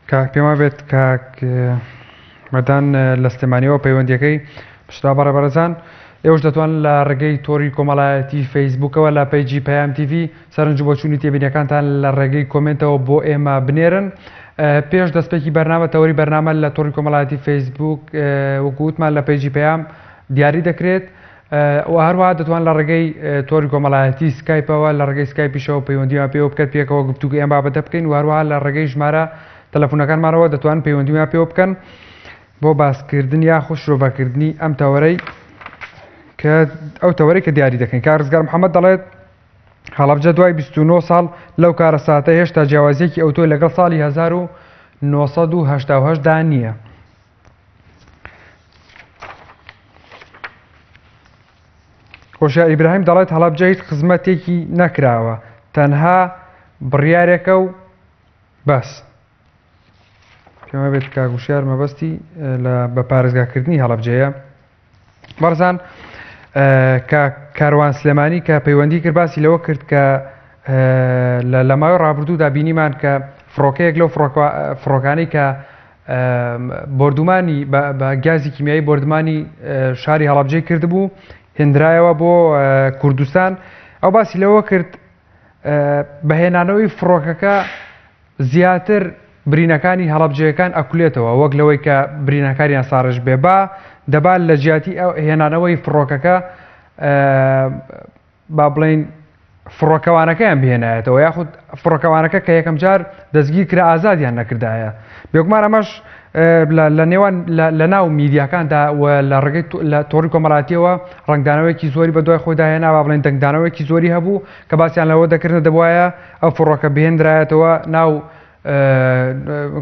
کاک پێم وابێت کاک مەردان لە سلێمانیەوە پەیوەندیەکەی پشتا بەڕێ بەڕێزان ئێوەش دەتوان لە ڕێگەی تۆری کۆمەڵایەتی فەیسبوکەوە لە پەیجی پەیام تیڤی سەرنج و بۆچوونی تێبینیەکانتان لە ڕێگەی کۆمێنتەوە بۆ ئێمە بنێرن پێش دەستپێکی بەرنامە تەوەری بەرنامە لە تۆڕی کۆمەڵایەتی فەیسبوک وەکو وتمان لە پەیجی پەیام دیاری دەکرێت و هەروەها دەتوان لە ڕێگەی تۆری کۆمەڵایەتی سکایپەوە لە ڕێگەی سکایپیشەوە پەیوەندیمان پێوە بکەن پێکەوە گفتوگۆی ئەم بابەتە بکەین و هەروەها لە ڕێگەی ژمارە تەلەفونەکانمانەوە دەتوان پەیوەندیمان پێوە بکەن بۆ باسکردن یاخود شرۆڤەکردنی ئەم تەوەرەی کە ئەو تەوەرەی کە دیاری دەکەین کاک ڕزگار محەممەد دەڵێت هەڵەبجە دوای 29 ساڵ لەو کارەساتە هێشتا جیاوازیەکی ئەوتۆ لەگەڵ ساڵی 1988 دا نییە. هۆشیار ئیبراهیم دەڵێت هەڵەبجە هیچ خزمەتێکی نەکراوە تەنها بڕیارێکە و بەس. پێم بێت کاک هوشیار مەبەستی لە بە پارێزگاکردنی هەڵەبجەیە. بەڕزان کە کاروان سلێمانی کە پەیوەندی کرد باسی لەوە کرد کە لە ماوەی ڕابردوودا بینیمان کە فڕۆکەیەک لەو فڕۆکانەی کە بۆردومانی بە گازی کیمیایی بۆردمانی شاری هەڵەبجەی کردبوو هێندرایەوە بۆ کوردستان ئەو باسی لەوە کرد بە هێنانەوەی فڕۆکەکە زیاتر برینەکانی هەڵەبجەیەکان ئەکولێتەوە وەک لەوەی کە برینەکانیان ساڕێژ بێ با دەبا لە جیاتی هێنانەوەی فڕۆکەکە با بڵێین فڕۆکەوانەکەیان بهێنایەتەوە یاخود فڕۆکەوانەکە کە یەکەم جار دەستگیر کرا ئازادیان نەکردایە بێگومان ئەمەش لە نێوان لە ناو میدیاکاندا و لە ڕێگەی لە تۆڕی کۆمەڵاتیەوە ڕنگدانەوەیەکی زۆری بە دوای خۆیدا هێنا با بڵێن دەنگدانەوەیەکی زۆری هەبوو کە باسیان لەوە دەکردن دەبواە ئەو فڕۆکە بهێنرایەتەوە ناو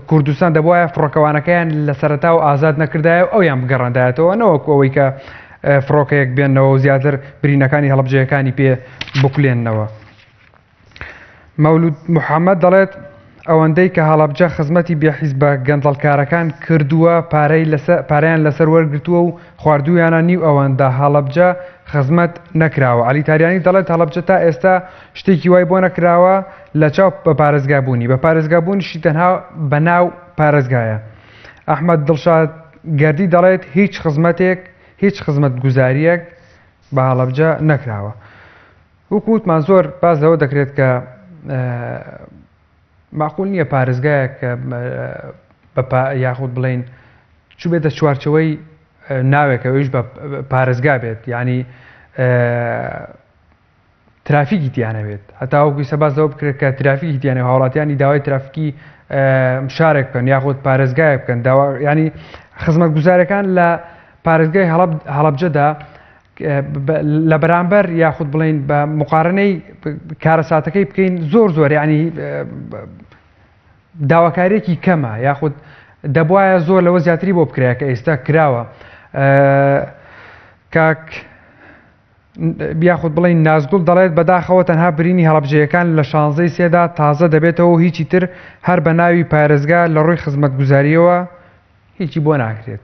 کوردستان دەبواە فڕۆکەوانەکەیان لە سەرەتا و ئازاد نەکردایە و ئەویان بگەڕاندایەتەوە نەوەکو ئەوەی کە فڕۆکەیەک بێنەوە و زیاتر برینەکانی هەڵبجەیەکانی پێ بکولێنەوە. مەولود محەممەد دەڵێت ئەوەندەی کە هەڵەبجە خزمەتی بێ حیزبە گەندەڵکارەکان کردووە پارەی لەسەر پارەیان لەسەر وەرگرتووە و خواردوویانە نیو ئەوەندە هەڵەبجە خزمەت نەکراوە. عەلی تاریانی دەڵێت هەڵەبجە تا ئێستا شتێکی وای بۆ نەکراوە لە چاو بە پارێزگا بوونی، بە پارێزگا بوونیشی تەنها بە ناو پارێزگایە. ئەحمەد دڵشاد گەردی دەڵێت هیچ خزمەتێک هیچ خزمەتگوزارییەک بە هەڵەبجە نەکراوە. وەکو وتمان زۆر باس لەوە دەکرێت کە ماقول نییە پارێزگایەک کە بە یاخود بڵین چوبێتە چوارچەوەی ناوێک ئەویش بە پارێزگا بێت یعنی ترافیکی تیانەبێت هەتاوەکو ئیستا باس لەوە بکرێت کە ترافیکی تیانە هاوڵاتیانی داوای ترافیکی شارێک بکەن یاخود پارێزگایەک بکەن داوا ینی خزمەتگوزارەکان لە پارێزگای هەڵەبجەدا لە بەرامبەر یاخود بڵین بە مقارنەی کارەساتەکەی بکەین زۆر زۆر ینی داواکاریەکی کەمە یاخود دەبواە زۆر لەوە زیاتری بۆ بکرایە کە ئێستا کراوە کاک یاخود بڵێین نازگوڵ دەڵێت بەداخەوە تەنها برینی هەڵەبجەیەکان لە شانزەی سێدا تازە دەبێتەوە و هیچی تر هەر بە ناوی پارێزگا لە ڕووی خزمەتگوزارییەوە هیچی بۆ ناکرێت.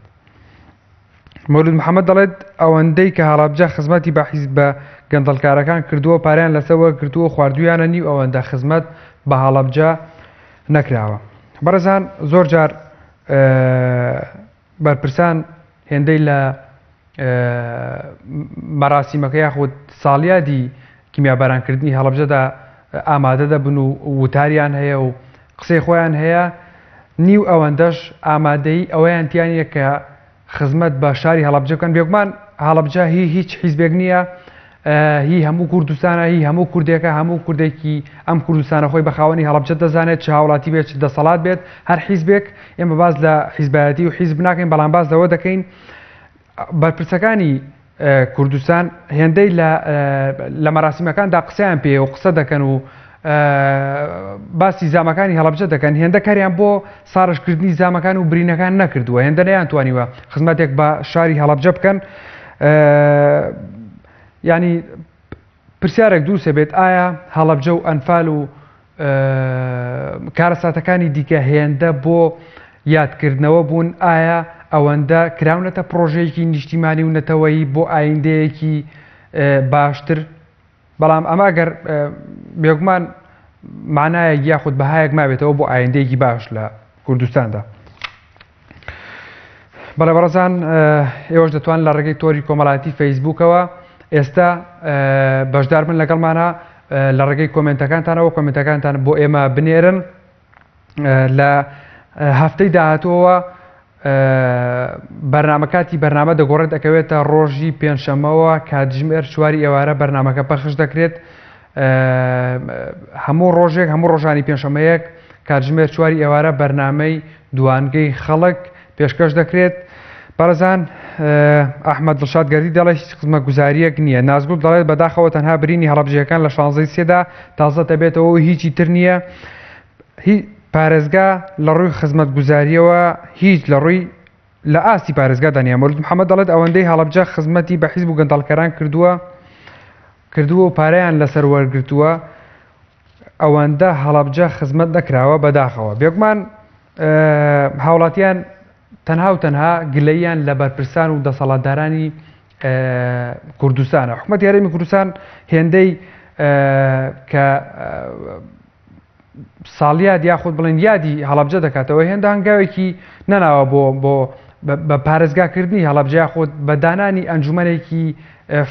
مەولود محەمەد دەڵێت ئەوەندەی کە هەڵەبجە خزمەتی بە حیزبە گەندەڵکارەکان کردووە پارەیان لەسەر وەرگرتووە و خواردوویانە نیو ئەوەندە خزمەت بە هەڵەبجە نەکراوە. بەڕێزان زۆر جار بەرپرسان هێندەی لە مەراسیمەکە یاخود ساڵیادی کیمیابارانکردنی هەڵەبجەدا ئامادە دەبن و وتاریان هەیە و قسەی خۆیان هەیە نیو ئەوەندەش ئامادەی ئەوەیان تیانە کە خزمەت بە شاری هەڵەبجە بکەن بێگومان هەڵەبجە هی هیچ حیزبێک نییە هی هەموو کوردستانە هی هەموو کوردێکە هەموو کوردێکی ئەم کوردستانە خۆی بە خاوەنی هەڵەبجە دەزانێت چ هاوڵاتی بێت چ دەسەڵات بێت هەر حیزبێک ئێمە باس لە حیزبایەتی و حیزب ناکەین بەڵام باس لەوە دەکەین بەرپرسەکانی کوردستان هێندەی لە مەراسیمەکاندا قسەیان پێ و قسە دەکەن و باسی زامەکانی هەڵەبجە دەکەن هێندە کاریان بۆ ساڕشکردنی زامەکان و برینەکان نەکردووە هێندە نەیان توانیوە خزمەتێک بە شاری هەڵەبجە بکەن ینی پرسیارێک دروست بێت ئایا هەڵەبجە و ئەنفال و کارەساتەکانی دیکە هێندە بۆ یادکردنەوە بوون ئایا ئەوەندە کراونەتە پرۆژەیەکی نیشتیمانی و نەتەوەیی بۆ ئایندەیەکی باشتر بەڵام ئەمە گەر بێگومان مانایەک یاخود بەهایەک مابێتەوە بۆ ئایندەیەکی باش لە. کوردستاندا. بەڵێ بەڕێزان ئێوەش دەتوان لە ڕێگەی تۆری کۆمەڵایەتی فەیسبوکەوە ئێستا بەشدار بن لەگەڵمانە لە ڕێگەی کۆمنتەکانتانەوە کۆمنتەکانتان بۆ ئێمە بنێرن لە هەفتەی داهاتووەوە بەرنامە کاتی بەرنامە دەگۆڕێت ئەکەوێتە ڕۆژی پێنجشەممەوە کاتژمێر چواری ئێوارە بەرنامەکە پەخش دەکرێت هەموو ڕۆژێک هەموو ڕۆژانی پێنجشەممەیەک کاتژمێر چواری ئێوارە بەرنامەی دوانگەی خەڵک پێشکەش دەکرێت بەڕێزان ئەحمەد دڵشاد گەردی دەڵێت هیچ خزمەتگوزارییەک نییە نازگوڵ دەڵێت بەداخەوە تەنها برینی هەڵەبجەیەکان لە شانزەی سێدا تازە دەبێتەوە و هیچی تر نییە هی پارێزگا لە ڕووی خزمەتگوزارییەوە هیچ لە ڕووی لە ئاستی پارێزگادا نییە مەولود محەممەد دەڵێت ئەوەندەی هەڵەبجە خزمەتی بە حیزب و گەندەڵکەران کردووە کردووە و پارەیان لەسەر وەرگرتووە ئەوەندە هەڵەبجە خزمەت نەکراوە بەداخەوە بێگومان هاوڵاتیان تەنها و تەنها گلەییان لە بەرپرسان و دەسەڵاتدارانی کوردستانە حکومەتی هەرێمی کوردستان هێندەی کە ساڵیاد یاخود بڵێن یادی هەڵەبجە دەکاتەوە هێندە هەنگاوێکی نەناوە بۆ بۆ بە پارێزگاکردنی هەڵەبجە یاخود بە دانانی ئەنجومەنێکی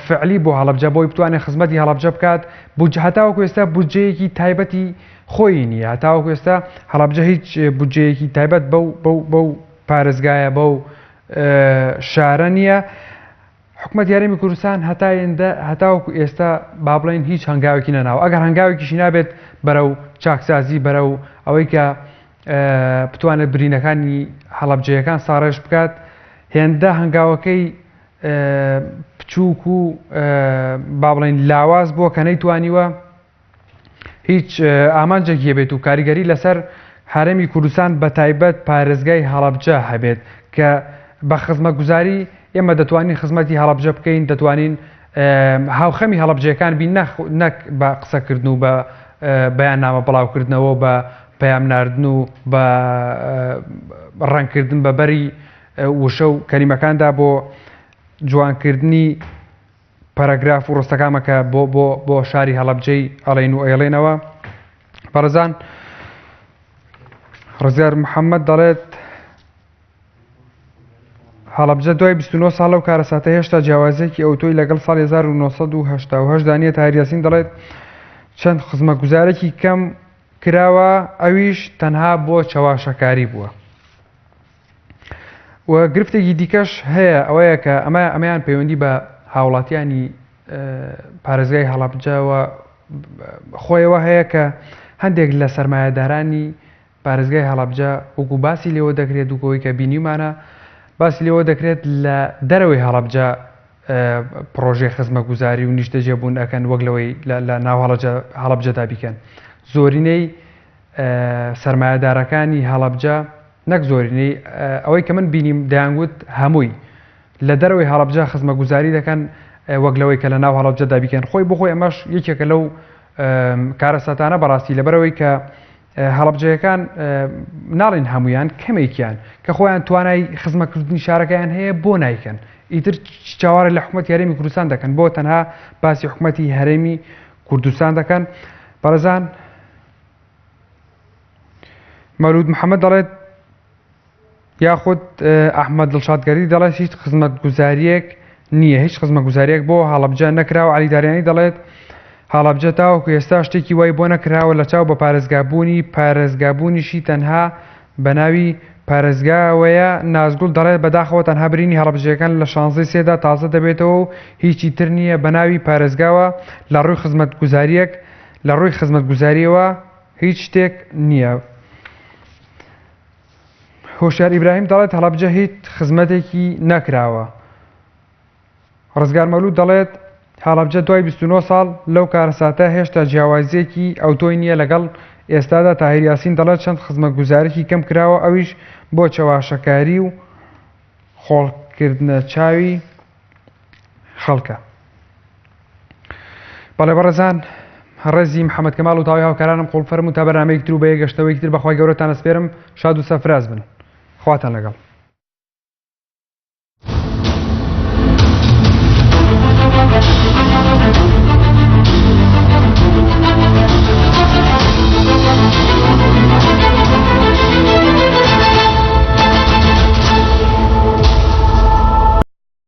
فعلی بۆ هەڵەبجە بۆی بتوانێت خزمەتی هەڵەبجە بکات بودجە هەتاوەکو ئێستا بودجەیەکی تایبەتی خۆی نییە هەتاوەکو ئێستا هەڵەبجە هیچ بودجەیەکی تایبەت بەو بەو بەو پارێزگایە بەو شارە نییە. حکومەتی هەرێمی کوردستان هەتا ئێندە هەتاوەکو ئێستا با بڵێین هیچ هەنگاوێکی نەناوە ئەگەر هەنگاوێکیشی نابێت بەرەو چاکسازی بەرەو ئەوەی کە بتوانێت برینەکانی هەڵەبجەیەکان ساڕێژ بکات هێندە هەنگاوەکەی بچووک و با بڵێین لاواز بووە کە نەیتوانیوە هیچ ئامانجێکی هەبێت و کاریگەری لەسەر هەرێمی کوردستان بە تایبەت پارێزگای هەڵەبجە هەبێت کە بە خزمەتگوزاری ئێمە دەتوانین خزمەتی هەڵەبجە بکەین دەتوانین هاوخەمی هەڵەبجەکان بین نەک بە قسەکردن و بە بەیاننامە بڵاوکردنەوە بە پەیام ناردن و بە ڕەنگکردن بە بەری وشە و کەلیمەکاندا بۆ جوانکردنی پەرەگراف و ڕستەکامە کە بۆ بۆ بۆ شاری هەڵەبجەی ئەڵێن و ئەیڵێنەوە بەڕێزان ڕزگار محەممەد دەڵێت هەڵەبجە دوای 29 ساڵ لەو کارەساتە هێشتا جیاوازێکی ئەوتۆی لەگەڵ ساڵی 1970 دا نییە تاهیر یاسین دەڵێت چەند خزمەتگوزارێکی کەم کراوە ئەویش تەنها بۆ چەواشەکاری بووە. و گرفتێکی دیکەش هەیە ئەوەیە کە ئەمە ئەمەیان پەیوەندی بە هاوڵاتیانی پارێزگای هەڵەبجەوە خۆیەوە هەیە کە هەندێک لە سەرمایەدارانی پارێزگای هەڵەبجە وەکو باسی لێوە دەکرێت وکەوەی کە بینیمانە باسی لێوە دەکرێت لە دەرەوەی هەڵەبجە پرۆژەی خزمەگوزاری و نیشتەجێبوون ئەکەن وەک لەوەی لە ناو هەڵەبجەدا بیکەن زۆرینەی سەرمایەدارەکانی هەڵەبجە نەک زۆرینەی ئەوەی کە من بینیم دەیانگوت هەمووی لە دەرەوەی هەڵەبجە خزمەگوزاری دەکەن وەک لەوەی کە لە ناو هەڵەبجەدا بیکەن خۆی بخۆی ئەمەش یەکێکە لەو کارەساتانە بەڕاستی لەبەرەوەی کە هەڵەبجەیەکان ناڵین هەمویان کەمێکیان کە خۆیان توانای خزمەکردنی شارەکەیان هەیە بۆ نایکەن ئیتر چاوەڕێ لە حکوومەت هەرێمی کوردستان دەکەن بۆ تەنها باسی حکوومەتی هەرێمی کوردستان دەکەن بەڕێزان مەولود محەممەد دەڵێت یاخود ئەحمەد دڵشادگەری دەڵێت هیچ خزمەتگوزاریەک نییە هیچ خزمەتگوزاریەک بۆ هەڵەبجە نەکراوە علی داریانی دەڵێت هەڵەبجە تاوەکو ئێستا شتێکی وای بۆ نەکراوە لە چاو بە پارێزگابوونی پارێزگابوونیشی تەنها بە ناوی پارێزگاوەیە نازگوڵ دەڵێت بەداخەوە تەنها برینی هەڵەبجەکان لە شانزەی سێدا تازە دەبێتەوە و هیچی تر نییە بە ناوی پارێزگاوە لە ڕووی خزمەتگوزاریەک لە ڕووی خزمەتگوزاریەوە هیچ شتێک نییە. هۆشیار ئیبراهیم دەڵێت هەڵەبجە هیچ خزمەتێکی نەکراوە. ڕزگار مەولود دەڵێت هەڵەبجە دوای 29 ساڵ لەو کارەساتە هێشتا جیاوازیەکی ئەوتۆی نییە لەگەڵ ئێستادا تاهیر یاسین دەڵێت چەند خزمەتگوزارێکی کەم کراوە ئەویش بۆ چەواشەکاری و خۆڵکردنە چاوی خەڵکە. بەڵێ بەڕێزان ڕێزی محەممەد کەمال و تاوی هاوکارانم قوڵ فەرموو تا بەرنامەیەکی تر و بە یەک گەشتەوەیەکی تر بەخوای گەورەتان ئەسپێرم شاد و سەرفراز بن خواتان لەگەڵ.